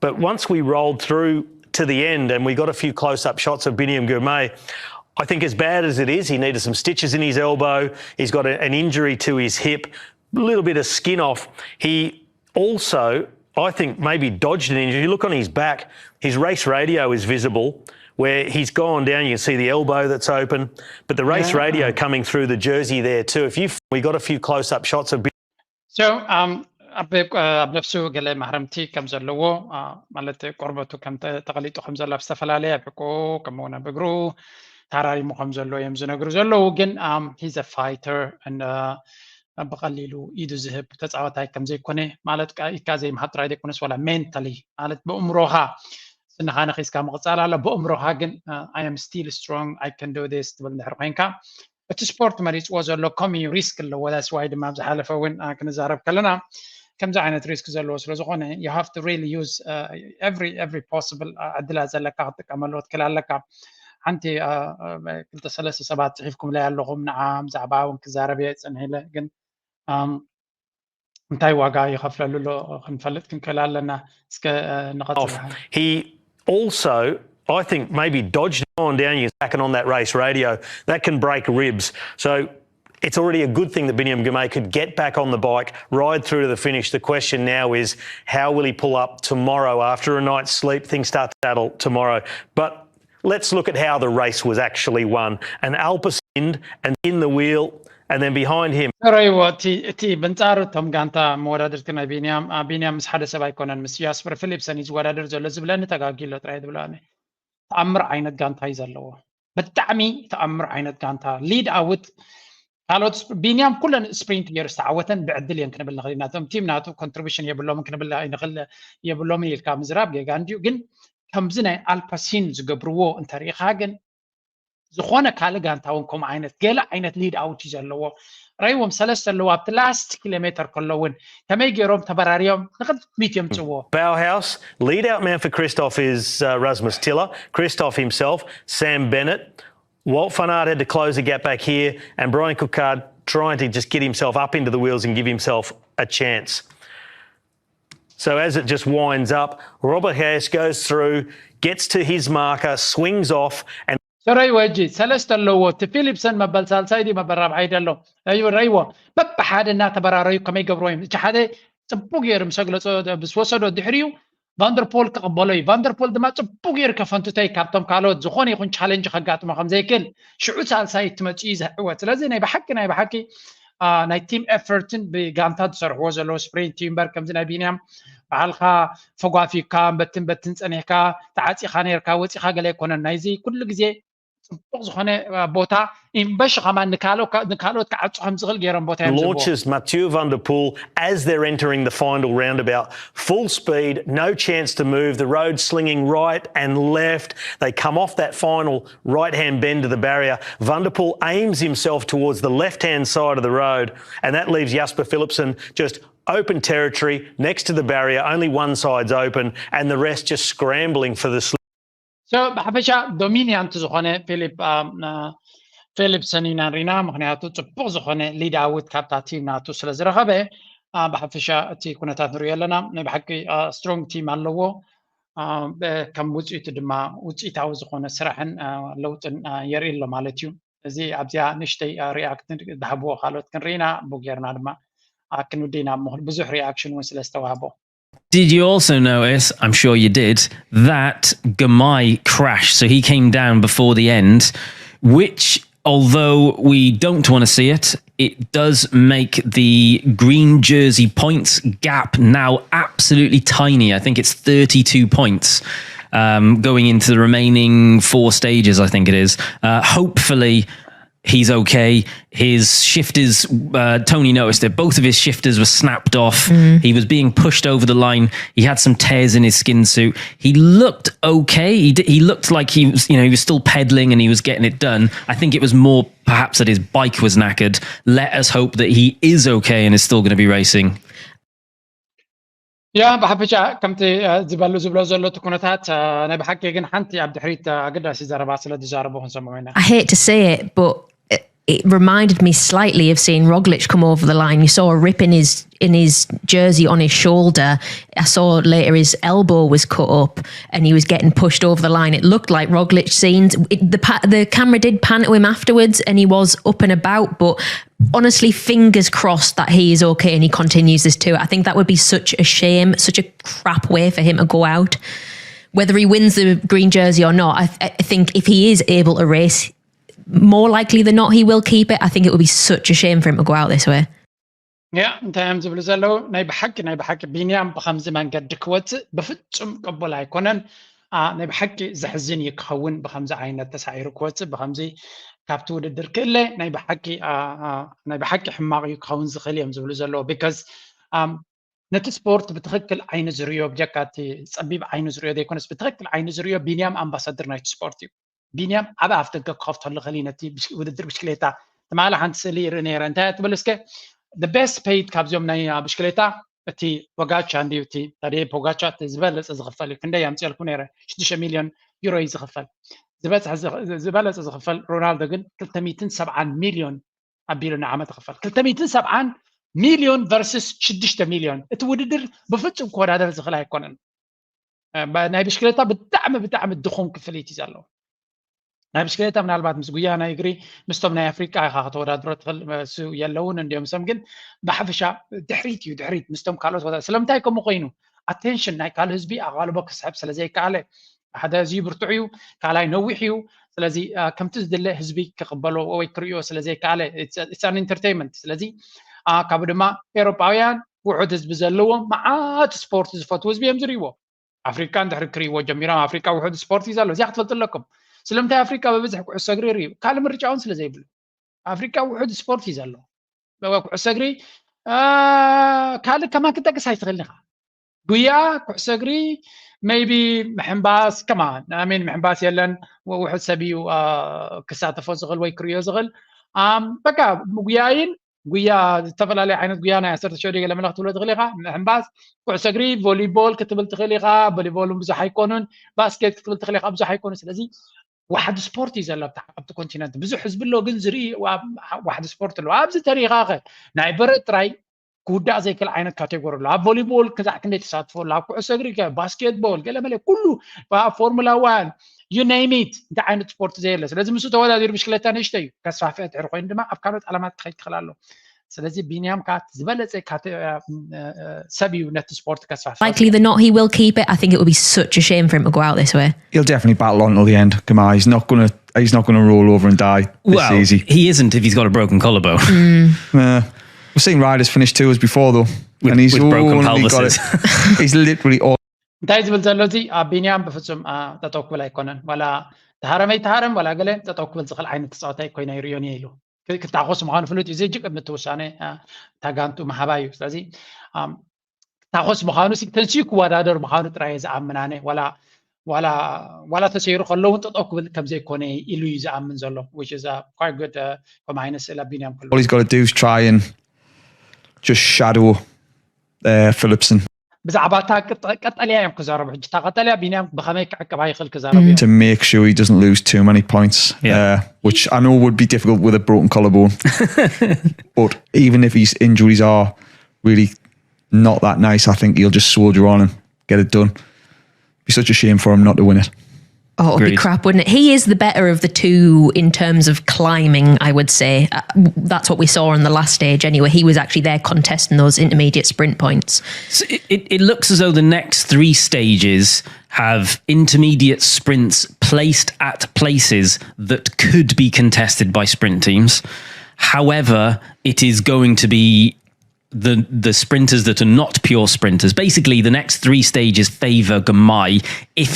But once we rolled through to the end and we got a few close-up shots of Biniam Girmay, I think as bad as it is, he needed some stitches in his elbow. He's got a, an injury to his hip, a little bit of skin off. He also, I think, maybe dodged an injury. You look on his back, his race radio is visible where he's gone down. You can see the elbow that's open, but the race radio coming through the jersey there too. If you, we got a few close-up shots of So um, ኣብ ኣብ ነፍሱ ገለ ማህረምቲ ከም ዘለዎ ማለት ቆርበቱ ከም ተቐሊጡ ከም ዘሎ ኣብ ዝተፈላለየ ኣብ ሕቆ ከምኡ እውን ኣብ እግሩ ታራሪሙ ከም ዘሎ እዮም ዝነግሩ ዘለዉ። ግን he's a fighter and ብቐሊሉ ኢዱ ዝህብ ተፃዋታይ ከም ዘይኮነ ማለት ኢድካ ዘይምሃብ ጥራይ ዘይኮነስ ዋላ mentally ማለት ብእምሮኻ ስንኻ ነኺስካ ምቕፃል ኣሎ። ብእምሮኻ ግን I am still strong, I can do this ትብል እንድሕር ኮይንካ እቲ ስፖርት መሪፅዎ ዘሎ ከምኡ ሪስክ ኣለዎ። That's why ድማ ኣብ ዝሓለፈ እውን ክንዛረብ ከለና ከምዚ ዓይነት ሪስክ ዘለዎ ስለ ዝኾነ you have to really use every every possible ዕድላት ዘለካ ክትጥቀመሉ ክትክእል ኣለካ። ሓንቲ ክልተ ሰለስተ ሰባት ፅሒፍኩምለይ ኣለኹም ንዓ ብዛዕባ እውን ክዛረብ እየ ፀኒሐ ኢለ ግን እንታይ ዋጋ ይኸፍለሉ ኣሎ ክንፈልጥ ክንክእል ኣለና። እስከ ንቐፅል። He also, I think, maybe dodged on down you second on that race radio. That can break ribs. So it's already a good thing that Biniam Girmay could get back on the bike, ride through to the finish. The question now is, how will he pull up tomorrow after a night's sleep? Things start to saddle tomorrow. But let's look at how the race was actually won. And Alpecin and in the wheel, and then behind him. ረይዎ እቲ እቲ ብንጻሩ እቶም ጋንታ መወዳድርቲ ናይ ቢንያም ቢንያም ምስ ሓደ ሰብ ኣይኮነን ምስ ያስፐር ፊሊፕሰን እዩ ዝወዳደር ዘሎ ዝብለኒ ተጋጊሎ ጥራይ ዝብለኒ። ተኣምር ዓይነት ጋንታ እዩ ዘለዎ። ብጣዕሚ ተኣምር ዓይነት ጋንታ lead out ካልኦት ቢንያም ኩለን ስፕሪንት ገይሩ ዝተዓወተን ብዕድል እየን ክንብል ንኽእል ኢና። እቶም ቲም ናቱ ኮንትሪቢሽን የብሎምን ክንብል ንኽእል የብሎምን ኢልካ ምዝራብ ጌጋ እንድዩ። ግን ከምዚ ናይ ኣልፓሲን ዝገብርዎ እንተሪኢኻ ግን ዝኾነ ካልእ ጋንታ እውን ከምኡ ዓይነት ገለ ዓይነት lead out እዩ ዘለዎ። ረይዎም ሰለስተ ኣለዎ ኣብቲ last ኪሎ ሜተር ከሎ እውን ከመይ ገይሮም ተበራርዮም ንቕድሚት የምፅዎ። Bauhaus, lead out man for Kristoff is uh, Rasmus Tiller. Kristoff himself, Sam Bennett. Wout van Aert had to close the gap back here, and Brian Cookard trying to just get himself up into the wheels and give himself a chance. So as it just winds up, Robert Hayes goes through, gets to his marker, swings off, and ሰረይ ወጂ ሰለስተ ኣለዎ። እቲ ፊሊፕሰን መበል ሳልሳይ ድዩ መበል ራብዓይ ደሎ እዩ ረይዎ በብሓደ እናተበራረዩ ከመይ ገብሮ እዮም። እቲ ሓደ ፅቡቅ ገይሩ ምስ ኣግለፆ ምስ ወሰዶ ድሕሪኡ ቫንደርፖል ክቕበሎ እዩ። ቫንደርፖል ድማ ፅቡቅ ገይሩ ከፈንትቶ እዩ ካብቶም ካልኦት ዝኾነ ይኹን ቻለንጅ ከጋጥሞ ከም ዘይክእል ሽዑ ሳልሳይ ትመፅኡ እዩ ዝዕወት። ስለዚ ናይ ብሓቂ ናይ ብሓቂ ናይ ቲም ኤፈርትን ብጋንታ ዝሰርሕዎ ዘለዉ ስፕሪንት እዩ እምበር ከምዚ ናይ ቢንያም ባዕልካ ፈጓፊካ በትን በትን ፀኒሕካ ተዓፂኻ ነርካ ወፂኻ ገለ ኣይኮነን። ናይዚ ኩሉ ግዜ ፅቡቅ ዝኾነ ቦታ ኢምበሽ ከማን ንካልኦት ክዓፁ ከም ዝኽእል ገይሮም ቦታ እዮም ዝህብዎ። Launches Mathieu van der Poel as they're entering the final roundabout. Full speed, no chance to move. The road slinging right and left. They come off that final right hand bend to the barrier. Van der Poel aims himself towards the left hand side of the road, and that leaves Jasper Philipsen just open territory next to the barrier, only one side's open, and the rest just scrambling for the slip. So ብሓፈሻ ዶሚኒያንት ዝኾነ ፊሊፕ ፊሊፕሰን ኢና ንሪና። ምክንያቱ ፅቡቕ ዝኾነ ሊድ ኣውት ካብታ ቲም ናቱ ስለ ዝረኸበ ብሓፈሻ እቲ ኩነታት ንሪኦ ኣለና። ናይ ብሓቂ ስትሮንግ ቲም ኣለዎ። ከም ውፅኢቱ ድማ ውፅኢታዊ ዝኾነ ስራሕን ለውጥን የርኢ ኣሎ ማለት እዩ። እዚ ኣብዚኣ ንእሽተይ ሪኣክት ዝሃብዎ ካልኦት ክንርኢና ብጌርና ድማ ክንውድኢና ብዙሕ ሪኣክሽን እውን ስለ ዝተዋህቦ Did you also notice, I'm sure you did, that Girmay crashed? So he came down before the end, which, although we don't want to see it, it does make the green jersey points gap now absolutely tiny. I think it's thirty-two points um, going into the remaining four stages, I think it is. Uh, hopefully, he's okay. His shifters, uh, Tony noticed that both of his shifters were snapped off. Mm. He was being pushed over the line. He had some tears in his skin suit. He looked okay. He, d- he looked like he was, you know, he was still pedaling and he was getting it done. I think it was more perhaps that his bike was knackered. Let us hope that he is okay and is still going to be racing. ያ ብሓፈሻ ከምቲ ዝበሉ ዝብሎ ዘሎ እቲ ኩነታት ናይ ብሓቂ ግን ሓንቲ ኣብ ድሕሪት ኣገዳሲ ዘረባ ስለ ዝዛረቡ ክንሰምዑ ኢና። I hate to say it, but it, it reminded me slightly of seeing Roglic come over the line. You saw a rip in his in his jersey on his shoulder. I saw later his elbow was cut up and he was getting pushed over the line. It looked like Roglic seen it, the pa- the camera did pan to him afterwards and he was up and about, but honestly, fingers crossed that he is okay and he continues this tour. I think that would be such a shame, such a crap way for him to go out. Whether he wins the green jersey or not, I, th- I think if he is able to race, more likely than not, he will keep it. I think it would be such a shame for him to go out this way. ያ እንታይ እዮም ዝብሉ ዘለዉ? ናይ ብሓቂ ናይ ብሓቂ ቢንያም ብከምዚ መንገዲ ክወፅእ ብፍፁም ቅቡል ኣይኮነን። ናይ ብሓቂ ዘሕዝን እዩ ክኸውን፣ ብከምዚ ዓይነት ተሳዒሩ ክወፅእ፣ ብከምዚ ካብቲ ውድድር ክእለ ናይ ብሓቂ ናይ ብሓቂ ሕማቕ እዩ ክኸውን ዝኽእል እዮም ዝብሉ ዘለዉ። ቢካዝ ነቲ ስፖርት ብትኽክል ዓይኒ ዝርእዮ፣ ብጀካ እቲ ፀቢብ ዓይኒ ዝርእዮ ዘይኮነስ ብትኽክል ዓይኒ ዝርእዮ ቢንያም ኣምባሳደር ናይቲ ስፖርት እዩ። ቢንያም ዓብ ኣፍ ደገ ክኸፍተሉ ኽእል ነቲ ውድድር ብሽክሌታ። ትማሊ ሓንቲ ስእሊ ይርኢ ነይረ። እንታይ ትብል እስከ? The best paid ካብዚኦም ናይ ብሽክሌታ እቲ ፖጋቻ እንድዩ፣ እቲ ታደየ ፖጋቻ እቲ ዝበለፀ ዝኽፈል እዩ። ክንደይ ኣምፅኦልኩም ነይረ? ሽዱሽተ ሚልዮን ዩሮ እዩ ዝኽፈል። ዝበለፀ ዝኽፈል። ሮናልዶ ግን ክልተ ሚእትን ሰብዓን ሚልዮን ኣቢሉ ንዓመት ይኽፈል። ክልተ ሚእትን ሰብዓን ሚልዮን ቨርስስ ሽዱሽተ ሚልዮን። እቲ ውድድር ብፍፁም ክወዳደር ዝኽእል ኣይኮነን። ናይ ብሽክሌታ ብጣዕሚ ብጣዕሚ ድኹም ክፍሊት እዩ ዘለዎ። ናይ ብሽክሌታ ምናልባት ምስ ጉያ ናይ እግሪ ምስቶም ናይ ኣፍሪቃ ኢኻ ከተወዳድሮ ትኽእል፣ እሱ የለውን እንዲዮም። ሰም ግን ብሓፈሻ ድሕሪት እዩ፣ ድሕሪት ምስቶም ካልኦት ወዳ ስለምንታይ ከምኡ ኮይኑ? ኣቴንሽን ናይ ካልእ ህዝቢ ኣቓልቦ ክስሕብ ስለ ዘይከኣለ፣ ሓደ ኣዝዩ ብርቱዕ እዩ፣ ካልኣይ ነዊሕ እዩ። ስለዚ ከምቲ ዝድለ ህዝቢ ክቕበሎ ወይ ክርእዮ ስለ ዘይከኣለ ኢትስ ኣን ኢንተርቴይንመንት። ስለዚ ካብ ድማ ኤውሮጳውያን ውሑድ ህዝቢ ዘለዎ መዓት ስፖርት ዝፈትዉ ህዝቢ እዮም ዝርእይዎ። ኣፍሪቃ እንድሕሪ ክርእይዎ ጀሚሮም ኣፍሪቃ ውሑድ ስፖርት እዩ ዘሎ። እዚኣ ክትፈልጡ ኣለኩም። ስለምንታይ ኣፍሪቃ ብብዝሒ ኩዕሶ እግሪ ይርእዩ? ካልእ ምርጫ እውን ስለ ዘይብሉ ኣፍሪቃ ውሑድ ስፖርት እዩ ዘሎ። ኩዕሶ እግሪ ካልእ ከማን ክጠቅስ ኣይትኽእልን ኢኻ። ጉያ፣ ኩዕሶ እግሪ፣ maybe ምሕንባስ ከማን ኣሜን ምሕንባስ የለን። ውሑድ ሰብ እዩ ክሳተፎ ዝኽእል ወይ ክርእዮ ዝኽእል። በቃ ምጉያይን ጉያ፣ ዝተፈላለዩ ዓይነት ጉያ ናይ ዓሰርተ ሸውደ ገለ መለ ክትብሎ ትኽእል ኢኻ። ምሕንባስ፣ ኩዕሶ እግሪ፣ ቮሊቦል ክትብል ትኽእል ኢኻ። ቮሊቦል ብዙሕ ኣይኮኑን። ባስኬት ክትብል ትኽእል ኢኻ፣ ብዙሕ ኣይኮኑን። ስለዚ ዋሕዲ ስፖርት እዩ ዘሎ ኣብቲ ኮንቲነንት። ብዙሕ ህዝቢ ኣሎ ግን ዝርኢ ዋሕዲ ስፖርት ኣለዎ። ኣብዚ ተሪኻ ኸ ናይ በረድ ጥራይ ክውዳእ ዘይክእል ዓይነት ካቴጎሪ ኣሎ። ኣብ ቮሊቦል ክዛዕ ክንደይ ተሳትፎ ኣሎ፣ ኣብ ኩዕሶ እግሪ፣ ባስኬትቦል፣ ገለ መለ ኩሉ፣ ፎርሙላ ዋን፣ you name it፣ እንታይ ዓይነት ስፖርት ዘየለ። ስለዚ ምስ ተወዳዲሩ ብሽክለታ ንእሽተይ እዩ ከስፋፍሕ ድሕሪ ኮይኑ ድማ ኣብ ካልኦት ዓለማት ክኸይድ ትኽእል ኣሎ። ስለዚ ቢንያም ካት ዝበለፀ ሰብ እዩ ነቲ ስፖርት ከስፋፍሕ። Likely than not, he will keep it. I think it would be such a shame for him to go out this way. He'll definitely battle on till the end. Come on, he's not gonna he's not gonna roll over and die this well, easy. He isn't if he's got a broken collarbone. Uh, we've seen riders finish tours before though, with, and he's with broken only got pelvises. It. He's literally all. እንታይ ዝብል ዘሎ እዚ ኣብ ቢንያም ብፍፁም ጠጠው ክብል ኣይኮነን። ዋላ ተሃረመ ይተሃረም ዋላ ገለ ጠጠው ክብል ዝኽእል ዓይነት ተፃወታይ ኮይነ ይርእዮን እየ ኢሉ። ክታኾስ ምዃኑ ፍሉጥ እዩ። እዚ እጅ ቅድሚ እቲ ውሳነ ታጋንቱ ምሃባ እዩ። ስለዚ ክታኾስ ምዃኑ ተንስኡ ክወዳደር ምዃኑ ጥራይ ዝኣምን ኣነ ዋላ ዋላ ዋላ ተሰይሩ ከሎ እውን ጠጠው ክብል ከም ዘይኮነ ኢሉ እዩ ዝኣምን ዘሎ። Which is quite good። ከም ዓይነት ስእሊ ኣቢንያም ከሎ All he's got to do is try and just shadow uh, Philipson. ብዛዕባ እታ ቀጠልያ እዮም ክዛረቡ። ሕጂ እታ ቀጠልያ ቢንያም ብኸመይ ክዕቅባ ይኽእል ክዛረቡ እዮም። To make sure he doesn't lose too many points, Yeah. uh, which I know would be difficult with a broken collarbone. But even if his injuries are really not that nice, I think he'll just soldier on and get it done. Be such a shame for him not to win it. Oh, it'd be Agreed. crap, wouldn't it? He is the better of the two in terms of climbing, I would say. Uh, that's what we saw on the last stage anyway. He was actually there contesting those intermediate sprint points. So it, it, it looks as though the next three stages have intermediate sprints placed at places that could be contested by sprint teams. However, it is going to be the the sprinters that are not pure sprinters. Basically, the next three stages favor Gamai if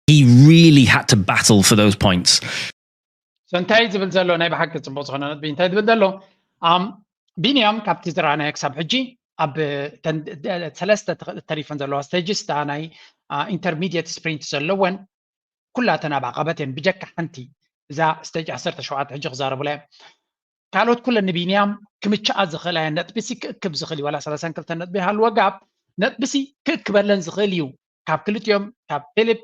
he really had to battle for those points. So እንታይ ዝብል ዘሎ ናይ ብሓቂ ፅቡቅ ዝኾነ ነጥቢ እንታይ ዝብል ዘሎ ኣም ቢንያም ካብቲ ዝረኣናዮ ክሳብ ሕጂ ኣብ ተን- ደ- ሰለስተ ተኸ- ተሪፈን ዘለዋ stages እታ ናይ intermediate sprint ዘለወን ኩላተን ኣብ ዓቐበት እየን ብጀካ ሓንቲ እዛ stage ዓሰርተ ሸውዓተ ሕጂ ክዛረቡላ እዮም። ካልኦት ኩለን ንቢንያም ክምችኣ ዝኽእላ እየን። ነጥቢሲ ክእክብ ዝኽእል እዩ። ዋላ ሰላሳን ክልተን ነጥቢ ይሃልዎ ጋብ ነጥቢሲ ክእክበለን ዝኽእል እዩ። ካብ ክልቲኦም ካብ ፊሊፕ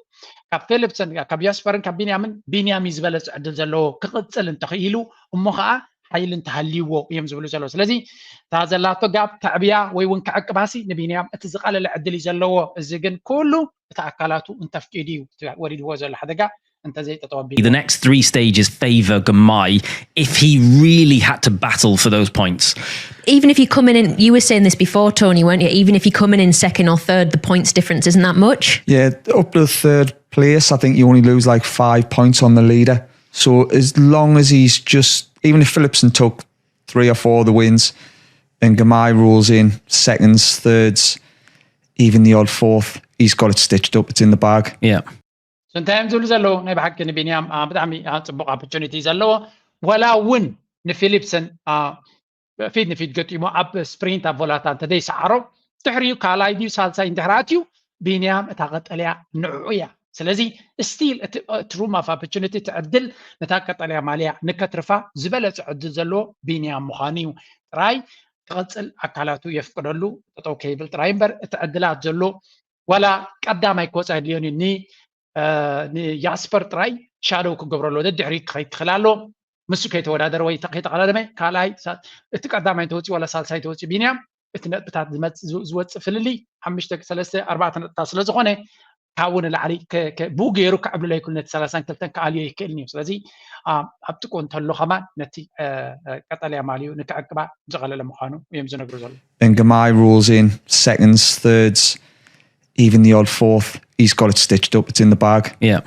ካብ ፊሊፕሰን ካብ ያስፐርን ካብ ቢንያምን ቢንያም እዩ ዝበለፀ ዕድል ዘለዎ ክቕፅል እንተኽኢሉ እሞ ከዓ ሓይሊ እንተሃልይዎ እዮም ዝብሉ ዘለዉ። ስለዚ እታ ዘላቶ ጋብ ከዕብያ ወይ እውን ከዕቅባሲ ንቢንያም እቲ ዝቐለለ ዕድል እዩ ዘለዎ። እዚ ግን ኩሉ እቲ ኣካላቱ እንተፍቂዱ እዩ እቲ ወሪድዎ ዘሎ ሓደጋ እንተዘይጠጠወ ኣቢሉ። The next three stages favor Gamai if he really had to battle for those points. Even if you come in, and you were saying this before, Tony, weren't you? Even if you come in in second or third, the points difference isn't that much. Yeah, up to the third place, I think you only lose like five points on the leader. So as long as he's just, even if Philipson took three or four of the wins and Gamai rolls in seconds, thirds, even the odd fourth, he's got it stitched up. It's in the bag. Yeah. So እንታይ እዮም ዝብሉ ዘለዉ? ናይ ብሓቂ ንቢንያም አ፣ ብጣዕሚ አ፣ ፅቡቅ opportunity ዘለዎ፣ ወላ እውን ንፊሊፕሰን አ፣ ፊት ንፊት ገጢሙ ኣብ ስፕሪንት ኣብ ቮላታ እንተዘይሰዓሮ ድሕሪኡ ካልኣይ ድዩ ሳልሳይ እንድሕር ኣትዩ ቢንያም እታ ቀጠልያ ንዕኡ እያ። ስለዚ still እቲ እቲ room of opportunity እቲ ዕድል ነታ ቀጠልያ ማልያ ንከትርፋ ዝበለፀ ዕድል ዘለዎ ቢንያም ምዃኑ እዩ። ጥራይ ክቐፅል ኣካላቱ የፍቅደሉ ጠጠው ከይብል ጥራይ እምበር እቲ ዕድላት ዘሎ ዋላ ቀዳማይ ክወፃ የድልዮን እዩ። ን- እ፣ ንያስፐር ጥራይ ሻዶው ክገብረሎ ደድሕሪት ክኸይድ ትኽእል ኣሎ። ምስ ከይተወዳደረ ወይ ከይተቐዳደመ ካልኣይ ሳ- እቲ ቀዳማይ እንተወፅኡ ዋላ ሳልሳይ እንተወፅኡ ቢንያም እቲ ነጥብታት ዝመፅ- ዝ- ዝወፅእ ፍልልይ ሓሙሽተ ሰለስተ ኣርባዕተ ነጥብታት ስለ ዝኾነ ካብኡ ንላዕሊ ከ- ከ- ብኡ ገይሩ ክዕብልሎ ይክእል ነቲ ሰላሳን ክልተን ክኣልዮ ይክእልን እዩ። ስለዚ አ፣ ኣብ ጥቁ እንተሎ ከማን ነቲ እ፣ እ፣ ቀጠልያ ማልዩ ንክዕቅባ ዝቐለለ ምዃኑ እዮም ዝነግሩ ዘለዉ። And Gamai rolls in seconds, thirds, even the odd fourth. He's got it stitched up. It's in the bag. Yeah.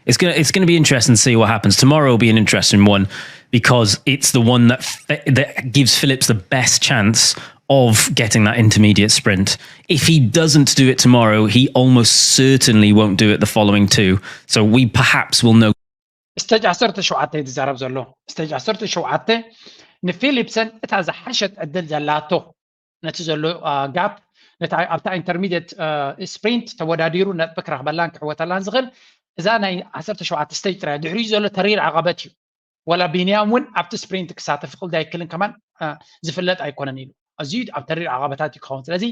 It's gonna it's gonna be interesting to see what happens. Tomorrow will be an interesting one because it's the one that f- that gives Phillips the best chance of getting that intermediate sprint. If he doesn't do it tomorrow, he almost certainly won't do it the following two. So we perhaps will know stage ዓሰርተ ሸውዓተ እዩ ዝዛረብ ዘሎ። Stage ዓሰርተ ሸውዓተ ንፊሊፕሰን እታ ዝሓሸት ዕድል ዘላቶ ነቲ ዘሎ ጋፕ ነታ ኣብታ ኢንተርሚዲየት ስፕሪንት ተወዳዲሩ ነጥቢ ክረኽበላን ክዕወተላን ዝኽእል እዛ ናይ ዓሰርተ ሸውዓተ stage ጥራይ። ድሕሪኡ ዘሎ ተሪር ዓቐበት እዩ። ወላ ቢንያም እውን ኣብቲ ስፕሪንት ክሳተፍ ይኽእል ኣይክልን ከማን አ፣ ዝፍለጥ ኣይኮነን ኢሉ። ኣዝዩ ኣብ ተሪር ዓቐበታት እዩ ክኸውን። ስለዚ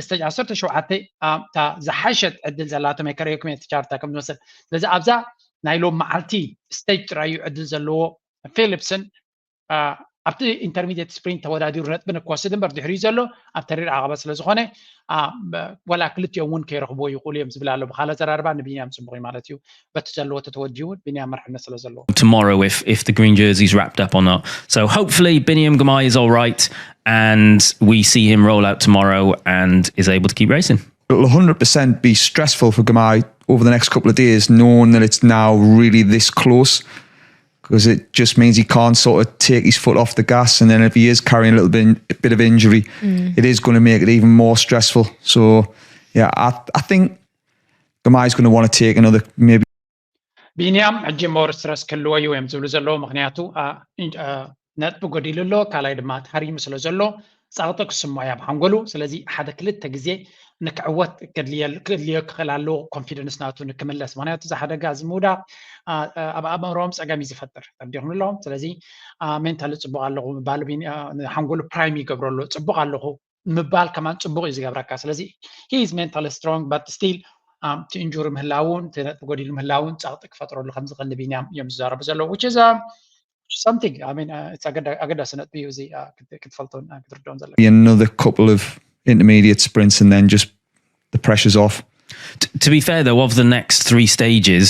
stage ዓሰርተ ሸውዓተ እታ ዝሓሸት ዕድል ዘላቶም እየ ከርእየኩም እየ እቲ ቻርታ ከም ዝመስል። ስለዚ ኣብዛ ናይ ሎም መዓልቲ ስቴጅ ጥራይ እዩ ዕድል ዘለዎ። ፊሊፕስን አ፣ ኣብቲ ኢንተርሚዲየት ስፕሪንት ተወዳዲሩ ነጥቢ ንክወስድ እምበር ድሕሪኡ ዘሎ ኣብ ተሪር ዓቐበት ስለ ዝኾነ አ፣ ወላ ክልቲኦም እውን ከይረኽብዎ ይኽእሉ እዮም ዝብል ኣሎ። ብካል ኣዘራርባ ንቢንያም ፅቡቕ እዩ ማለት እዩ። በቲ ዘለዎ ተተወዲኡ እውን ቢንያም መርሕነት ስለ ዘለዎ tomorrow if if the green jersey's wrapped up or not. So hopefully Biniam Gamai is all right and we see him roll out tomorrow and is able to keep racing. It'll one hundred percent be stressful for Gamai over the next couple of days, knowing that it's now really this close, because it just means he can't sort of take his foot off the gas. And then if he is carrying a little bit, bit of injury, it is going to make it even more stressful. So, yeah, I, I think Gamai's going to want to take another maybe ቢንያም ሕጂ ሞር ስትረስ ክህልዎ እዩ እዮም ዝብሉ ዘለዉ። ምክንያቱ አ፣ ኢን- አ፣ ነጥቢ ጎዲሉ ኣሎ፣ ካልኣይ ድማ ተሃሪሙ ስለ ዘሎ ፃቕጢ ክስምዖ እዩ ኣብ ሓንጎሉ። ስለዚ ሓደ ክልተ ግዜ ንክዕወት ከድልየ- ክድልዮ ክኽእል ኣለዎ ኮንፊደንስ ናቱ ንክምለስ። ምክንያቱ እዚ ሓደጋ እዚ ምውዳቕ አ፣ አ፣ ኣብ ኣእምሮኦም ፀገም እዩ ዝፈጥር ተረዲኹም ኣለኹም። ስለዚ ሜንታሊ ፅቡቕ ኣለኹ ምባሉ ቢን- አ፣ ንሓንጎሉ ፕራይም ይገብሮ ኣሎ። ፅቡቕ ኣለኹ ምባል ከማን ፅቡቅ እዩ ዝገብረካ። ስለዚ he is mentally strong but still እቲ ኢንጁሪ ምህላውን እቲ ነጥቢ ጎዲሉ ምህላውን ፀቕጢ ክፈጥረሉ ከም ዝኽእል ንቢንያም እዮም ዝዛረቡ ዘለዉ። Which is something ኣገዳሲ ነጥቢ እዩ እዚ ክትፈልጦን ክትርድኦን ዘለዎ። Another couple of intermediate sprints and then just the pressure's off. To be fair though, of the next three stages,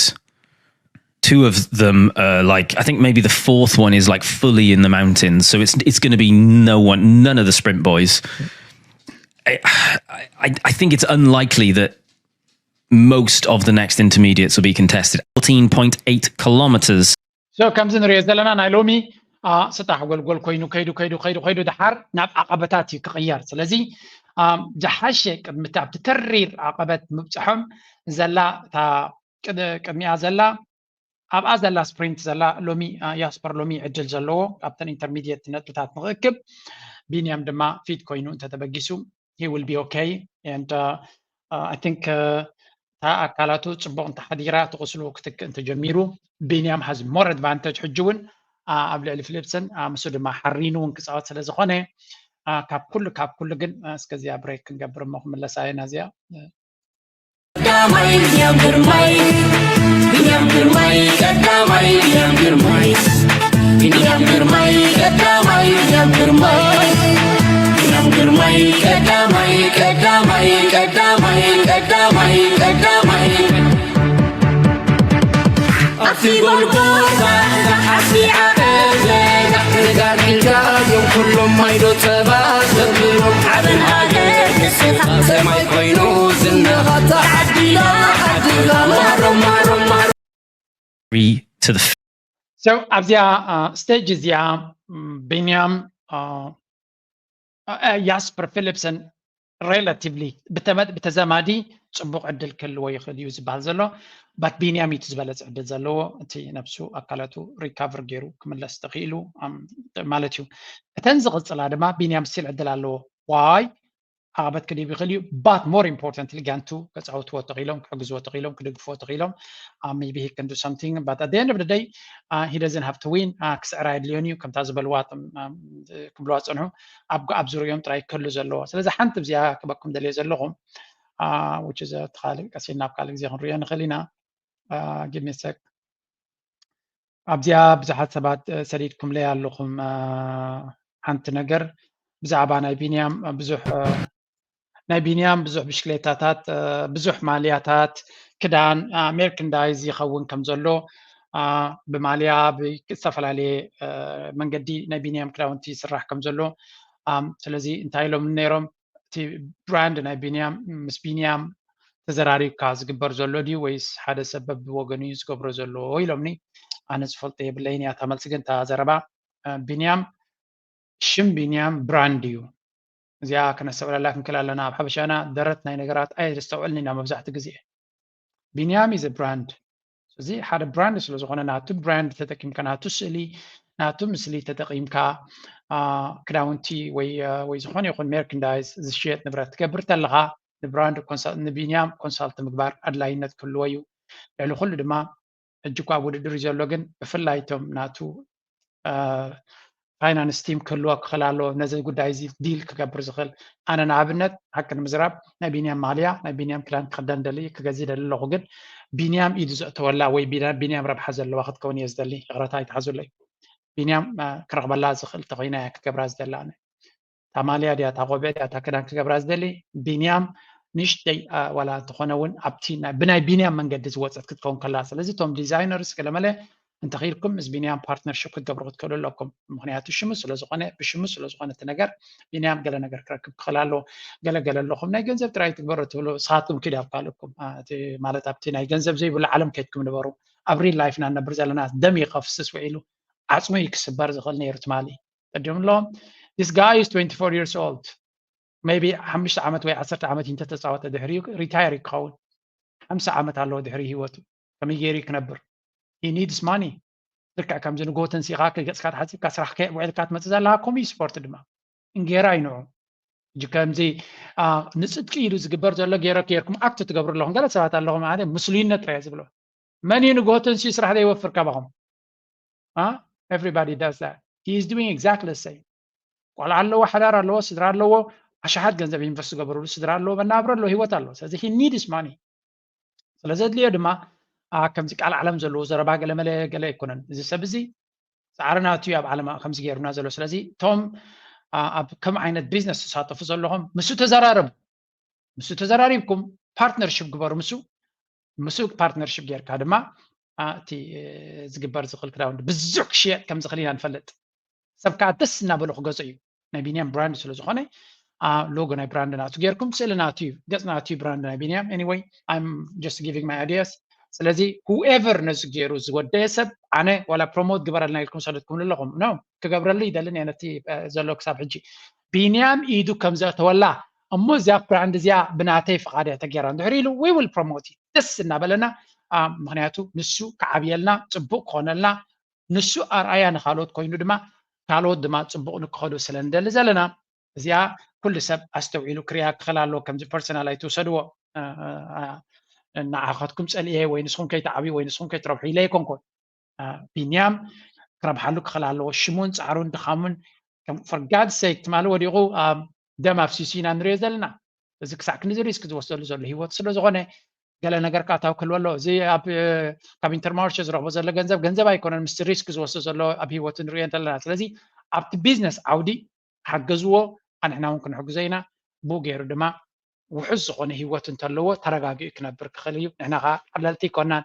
two of them are like, I think maybe the fourth one is like fully in the mountains, so it's it's going to be no one, none of the sprint boys. I, I I think it's unlikely that most of the next intermediates will be contested. Fourteen point eight kilometers. So ከምዚ ንሪኦ ዘለና ናይ ሎሚ ስጣሕ ጎልጎል ኮይኑ ከይዱ ከይዱ ከይዱ ከይዱ ድሓር ናብ ዓቐበታት እዩ ክቕየር። ስለዚ ዝሓሸ ቅድሚ ኣብቲ ተሪር ዓቐበት ምብፅሖም ዘላ እታ ቅድሚኣ ዘላ ኣብኣ ዘላ ስፕሪንት ዘላ ሎሚ ያስፐር ሎሚ ዕድል ዘለዎ ካብተን ኢንተርሚዲየት ነጥብታት ንክእክብ ቢንያም ድማ ፊት ኮይኑ እንተተበጊሱ he will be okay and I think እታ ኣካላቱ ፅቡቅ እንተሓዲራ እቲ ቁስሉ ክትክእ እንተጀሚሩ ቢንያም has more advantage ሕጂ እውን ኣብ ልዕሊ ፊሊፕሰን ምሱ ድማ ሓሪኑ እውን ክፃወት ስለዝኮነ ካብ ኩሉ ካብ ኩሉ ግን እስከዚያ ብሬክ ክንገብር እሞ ክምለሳ እየ ናዚያ ቀዳማይ ቢንያም ግርማይ ቢንያም ግርማይ ቀዳማይ ቢንያም ግርማይ ቢንያም ግርማይ ቀዳማይ ቢንያም ግርማይ ቢንያም ግርማይ ቀዳማይ ቀዳማይ ቀዳማይ ቀዳማይ ቀዳማይ ኣብቲ ጎልጎታ ሓሲዓ እዘና ንጋር ሒልካ እዮም ኩሎም ማይዶ ጸባ ዘብሎም ዓብን ሃገር ንስኻ ሰማይ ኮይኑ ዝናኻ ተዓዲላ ዓድኻ ማሮ ማሮ ማሮ Three to the So ኣብዚኣ ስቴጅ እዚኣ ቢንያም ያስፐር ፊሊፕሰን relatively ብተዘማዲ ፅቡቅ ዕድል ክህልዎ ይኽእል እዩ ዝበሃል ዘሎ but ቢንያም እዩ እቲ ዝበለፀ ዕድል ዘለዎ እቲ ነብሱ ኣካላቱ ሪካቨር ገይሩ ክምለስ ተኽኢሉ ማለት እዩ። እተን ዝቕፅላ ድማ ቢንያም still ዕድል ኣለዎ። ዋይ ዓቐበት ክድይብ ይኽእል እዩ but more importantly ጋንቱ ከፃውትዎ ተኽኢሎም ክሕግዝዎ ተኽኢሎም ክድግፍዎ ተኽኢሎም maybe he can do something but at the end of the day he doesn't have to win ክስዕር ኣየድልዮን እዩ ከምታ ዝበልዋ ክብልዋ ዝፀንሑ ኣብ ዙርዮም ጥራይ ክህሉ ዘለዎ ስለዚ ሓንቲ እዚኣ ክበኩም ደልየ ዘለኹ which is ካልእ ቀሲልና ኣብ ካልእ ግዜ ክንሪኦ ንኽእል ኢና give me a sec ኣብዚኣ ብዙሓት ሰባት ሰዲድኩምለይ ኣለኹም ሓንቲ ነገር ብዛዕባ ናይ ቢንያም ብዙሕ ናይ ቢንያም ብዙሕ ብሽክሌታታት ብዙሕ ማልያታት ክዳን ሜርክንዳይዝ ይኸውን ከም ዘሎ ብማልያ ብዝተፈላለየ መንገዲ ናይ ቢንያም ክዳውንቲ ይስራሕ ከም ዘሎ ስለዚ እንታይ ኢሎም ነይሮም እቲ ብራንድ ናይ ቢንያም ምስ ቢንያም ተዘራሪብካ ዝግበር ዘሎ ድዩ ወይስ ሓደ ሰብ በብወገኑ እዩ ዝገብሮ ዘሎ ኢሎምኒ ኣነ ዝፈልጦ የብለይን እያ እታ መልሲ ግን እታ ዘረባ ቢንያም ሽም ቢንያም ብራንድ እዩ እዚኣ ከነስተውዕለላ ክንክእል ኣለና ኣብ ሓበሻና ደረት ናይ ነገራት ኣየስተውዕልን ኢና መብዛሕትኡ ግዜ ቢንያም is a brand እዚ ሓደ ብራንድ ስለዝኾነ ናቱ ብራንድ ተጠቂምካ ናቱ ስእሊ ናቱ ምስሊ ተጠቂምካ ክዳውንቲ ወይ ወይ ዝኾነ ይኹን ሜርክንዳይዝ ዝሽየጥ ንብረት ትገብር ተለኻ ንብራንድ ንቢንያም ኮንሳልት ምግባር ኣድላይነት ክህልዎ እዩ ልዕሊ ኩሉ ድማ ሕጂ እኳ ውድድር እዩ ዘሎ ግን ብፍላይ እቶም ናቱ ፋይናንስ ቲም ክህልዎ ክኽእል ኣለዎ ነዚ ጉዳይ እዚ ዲል ክገብር ዝኽእል ኣነ ንኣብነት ሓቂ ንምዝራብ ናይ ቢንያም ማልያ ናይ ቢንያም ክዳን ክኽደን ደሊ ክገዝእ ደሊ ኣለኹ ግን ቢንያም ኢዱ ዘእተወላ ወይ ቢንያም ረብሓ ዘለዋ ክትከውን እየ ዝደሊ ይቕረታ ይትሓዙለይ ቢንያም ክረኽበላ ዝኽእል ተኮይና እያ ክገብራ ዝደላ ኣነ እታ ማልያ ድያ እታ ቆብዕ ድያ እታ ክዳን ክገብራ ዝደሊ ቢንያም ንሽተይ ዋላ እንተኾነ እውን ኣብቲ ብናይ ቢንያም መንገዲ ዝወፀት ክትከውን ከላ ስለዚ እቶም ዲዛይነርስ ገለመለ እንተኺድኩም ምስ ቢንያም ፓርትነርሽፕ ክትገብሩ ክትክእሉ ኣለኩም ምክንያቱ ሽሙ ስለዝኾነ ብሽሙ ስለዝኾነ እቲ ነገር ቢንያም ገለ ነገር ክረክብ ክኽእል ኣለዎ ገለ ገለ ኣለኹም ናይ ገንዘብ ጥራይ ትግበሩ ትብሉ ንስኻትኩም ኪድ ኣብ ካልእኩም ማለት ኣብቲ ናይ ገንዘብ ዘይብሉ ዓለም ከይድኩም ንበሩ ኣብ ሪል ላይፍ ኢና ንነብር ዘለና ደም እዩ ከፍስስ ውዒሉ ዓፅሙ እዩ ክስበር ዝኽእል ነይሩ ትማሊ ተዲኦም ኣለዎም this guy is twenty-four years old maybe ሓሙሽተ ዓመት ወይ ዓሰርተ ዓመት እንተተፃወተ ድሕሪኡ ሪታየር ክኸውን ሓምሳ ዓመት ኣለዎ ድሕሪ ህይወቱ ከመይ ገይሩ ክነብር he needs money ልክዕ ከምዚ ንጎ ተንሲኻ ገፅካ ተሓፂብካ ስራሕ ውዒልካ ትመፅእ ዘለካ ከምኡ ስፖርት ድማ እንጌራ ይንዑ ሕጂ ከምዚ ንፅድቂ ኢሉ ዝግበር ዘሎ ገይረ ገይርኩም ኣክት ትገብሩ ኣለኹም ገለ ሰባት ኣለኹም ማለት ምስሉይነት ጥራየ ዝብሎ መን እዩ ንጎ ተንሲኡ ስራሕ ዘይወፍር ካባኹም everybody does that he is doing exactly the same ቆልዓ ኣለዎ ሓዳር ኣለዎ ስድራ ኣለዎ ኣሽሓት ገንዘብ ኢንቨስት ዝገበርሉ ስድራ ኣለዎ፣ መናብሮ ኣለዎ፣ ህይወት ኣለዎ። ስለዚ he needs money። ስለ ዘድልዮ ድማ ከምዚ ቃል ዓለም ዘለዎ ዘረባ ገለመለ ገለ ኣይኮነን። እዚ ሰብ እዚ ፃዕሪ ናቱ ኣብ ዓለም ከምዚ ገይሩና ዘሎ። ስለዚ እቶም ኣብ ከም ዓይነት ቢዝነስ ትሳተፉ ዘለኹም ምስ ተዘራረቡ፣ ምስ ተዘራሪብኩም ፓርትነርሽፕ ግበሩ። ምስ ምስ ፓርትነርሽፕ ጌርካ ድማ እቲ ዝግበር ዝኽእል ክዳውንቲ ብዙሕ ክሽየጥ ከም ዝኽእል ኢና ንፈልጥ። ሰብ ከዓ ደስ እናበሎ ክገዝኦ እዩ። ናይ ቢንያም ብራንድ ስለ ዝኾነ ሎጎ ናይ ብራንድ ናቱ ጌርኩም፣ ስእሊ ናቱ እዩ፣ ገፅ ናቱ እዩ ብራንድ ናይ ቢንያም። Anyway, I'm just giving my ideas። ስለዚ whoever ነዚ ገይሩ ዝወደየ ሰብ ኣነ ዋላ ፕሮሞት ግበረልና ኢልኩም ሰደድኩም ኣለኹም። ኖ፣ ክገብረሉ ይደልን እየ ነቲ ዘሎ ክሳብ ሕጂ። ቢንያም ኢዱ ከም ዘእተወላ እሞ እዚኣ ብራንድ እዚኣ ብናተይ ፍቓድ እያ ተገይራ እንድሕር ኢሉ we will promote it። ደስ እናበለና፣ ምክንያቱ ንሱ ክዓብየልና፣ ፅቡቅ ክኾነልና፣ ንሱ ኣርኣያ ንካልኦት ኮይኑ ድማ ካልኦት ድማ ፅቡቅ ንክኸዱ ስለ ንደሊ ዘለና። እዚኣ ኩሉ ሰብ ኣስተውዒሉ ክሪኣ ክኽእል ኣለዎ። ከምዚ ፐርሰናል ኣይትውሰድዎ። ንዓኻትኩም ፀልኤ ወይ ንስኹም ከይትዓብዩ ወይ ንስኹም ከይትረብሑ ኢለ ኣይኮንኩን። ቢንያም ክረብሓሉ ክኽእል ኣለዎ። ሽሙን ፃዕሩን ድኻሙን for God's sake ትማሊ ወዲቑ ደም ኣፍሲሱ ኢና ንሪኦ ዘለና። እዚ ክሳዕ ክንዚ ሪስክ ዝወስደሉ ዘሎ ህይወት ስለ ዝኾነ ገለ ነገር ክኣታው ክህልዎ ኣለዎ። እዚ ኣብ ካብ ኢንተርማርሸ ዝረኽቦ ዘሎ ገንዘብ ገንዘብ ኣይኮነን፣ ምስቲ ሪስክ ዝወስዶ ዘሎ ኣብ ህይወቱ ንሪኦ እንተለና። ስለዚ ኣብቲ ቢዝነስ ዓውዲ ሓገዝዎ፣ ኣንሕና እውን ክንሕግዞ ኢና። ብኡ ገይሩ ድማ ውሑስ ዝኾነ ህይወት እንተለዎ ተረጋጊኡ ክነብር ክኽእል እዩ። ንሕና ከዓ ቀለልቲ ኣይኮናን።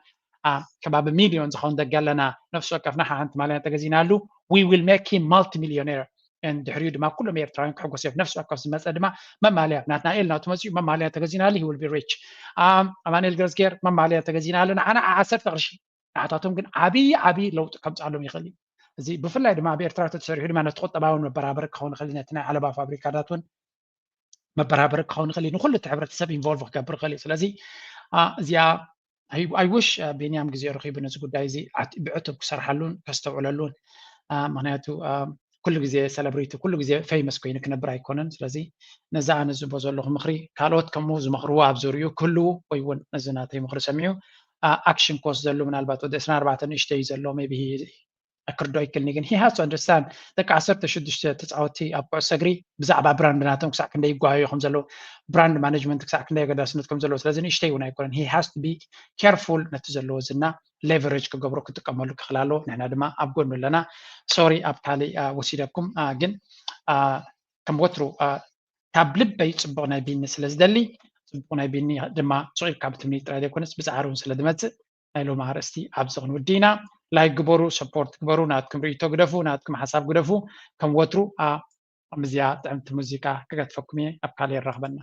ከባቢ ሚልዮን ዝኸውን ደገ ኣለና። ነፍሲ ወከፍና ሓንቲ ማልያ እንተገዚእናሉ we will make him multi millionaire። ድሕሪኡ ድማ ኩሎም ኤርትራውያን ክሕጎስ እዮም። ነፍሲ ወከፍ ዝመፀ ድማ መማልያ ናትናኤል ናቱ መፂኡ መማልያ ተገዚእናሉ he will be rich። ኣማኑኤል ገረዝጌር መማልያ ተገዚእናሉ ንዓና ዓሰርተ ቅርሺ፣ ንዓታቶም ግን ዓብዪ ዓብዪ ለውጢ ከምፅኣሎም ይኽእል እዩ። እዚ ብፍላይ ድማ ኣብ ኤርትራ ተሰሪሑ ድማ ነቲ ቁጠባውን መበራበሪ ክኸውን ይኽእል እዩ። ነቲ ናይ ዓለባ ፋብሪካታት እውን መበራበሪ ክኸውን ይኽእል እዩ። ንኩሉ እቲ ሕብረተሰብ ኢንቮልቭ ክገብር ይኽእል እዩ። ስለዚ እዚኣ I wish ቢንያም ግዜ ረኺቡ ነዚ ጉዳይ እዚ ብዕቱብ ክሰርሓሉን ከስተውዕለሉን። ምክንያቱ ኩሉ ግዜ ሰለብሪቲ ኩሉ ግዜ ፌመስ ኮይኑ ክነብር ኣይኮነን። ስለዚ ነዚ ኣነ ዝቦ ዘለኹ ምኽሪ ካልኦት ከምኡ ዝመኽርዎ ኣብ ዙርኡ ክህልዉ ወይ እውን ነዚ ናተይ ምኽሪ ሰሚዑ ኣክሽን ክወስደሉ ምናልባት ወዲ ዕስራን ኣርባዕተን ንእሽተይ እዩ ዘሎ maybe ክርዶ ይክልኒ ግን he has to understand ደቂ ዓሰርተ ሽዱሽተ ተፃወቲ ኣብ ኩዕሶ እግሪ ብዛዕባ ብራንድ ናቶም ክሳዕ ክንደይ ይጓሃዩ ከም ዘለዉ ብራንድ ማኔጅመንት ክሳዕ ክንደይ ኣገዳስነት ከም ዘለዎ ስለዚ ንእሽተይ እውን ኣይኮነን he has to be careful ነቲ ዘለዎ ዝና ሌቨሬጅ ክገብሮ ክጥቀመሉ ክኽእል ኣለዎ። ንሕና ድማ ኣብ ጎኑ ኣለና። ሶሪ ኣብ ካሊእ ወሲደኩም ግን ከም ወትሩ ካብ ልበይ ፅቡቕ ናይ ቢኒ ስለ ዝደሊ ፅቡቕ ናይ ቢኒ ድማ ሱቕ ኢልካ ብትምኒት ጥራይ ዘይኮነስ ብፃዕሪ እውን ስለ ዝመፅእ ናይ ሎም ኣርእስቲ ኣብዚ ክንውዲ ኢና። ላይክ ግበሩ፣ ሰፖርት ግበሩ፣ ናትኩም ርእይቶ ግደፉ፣ ናትኩም ሓሳብ ግደፉ። ከም ወትሩ ከምዚኣ ጥዕምቲ ሙዚቃ ክገትፈኩም እየ። ኣብ ካልእ የራኽበና።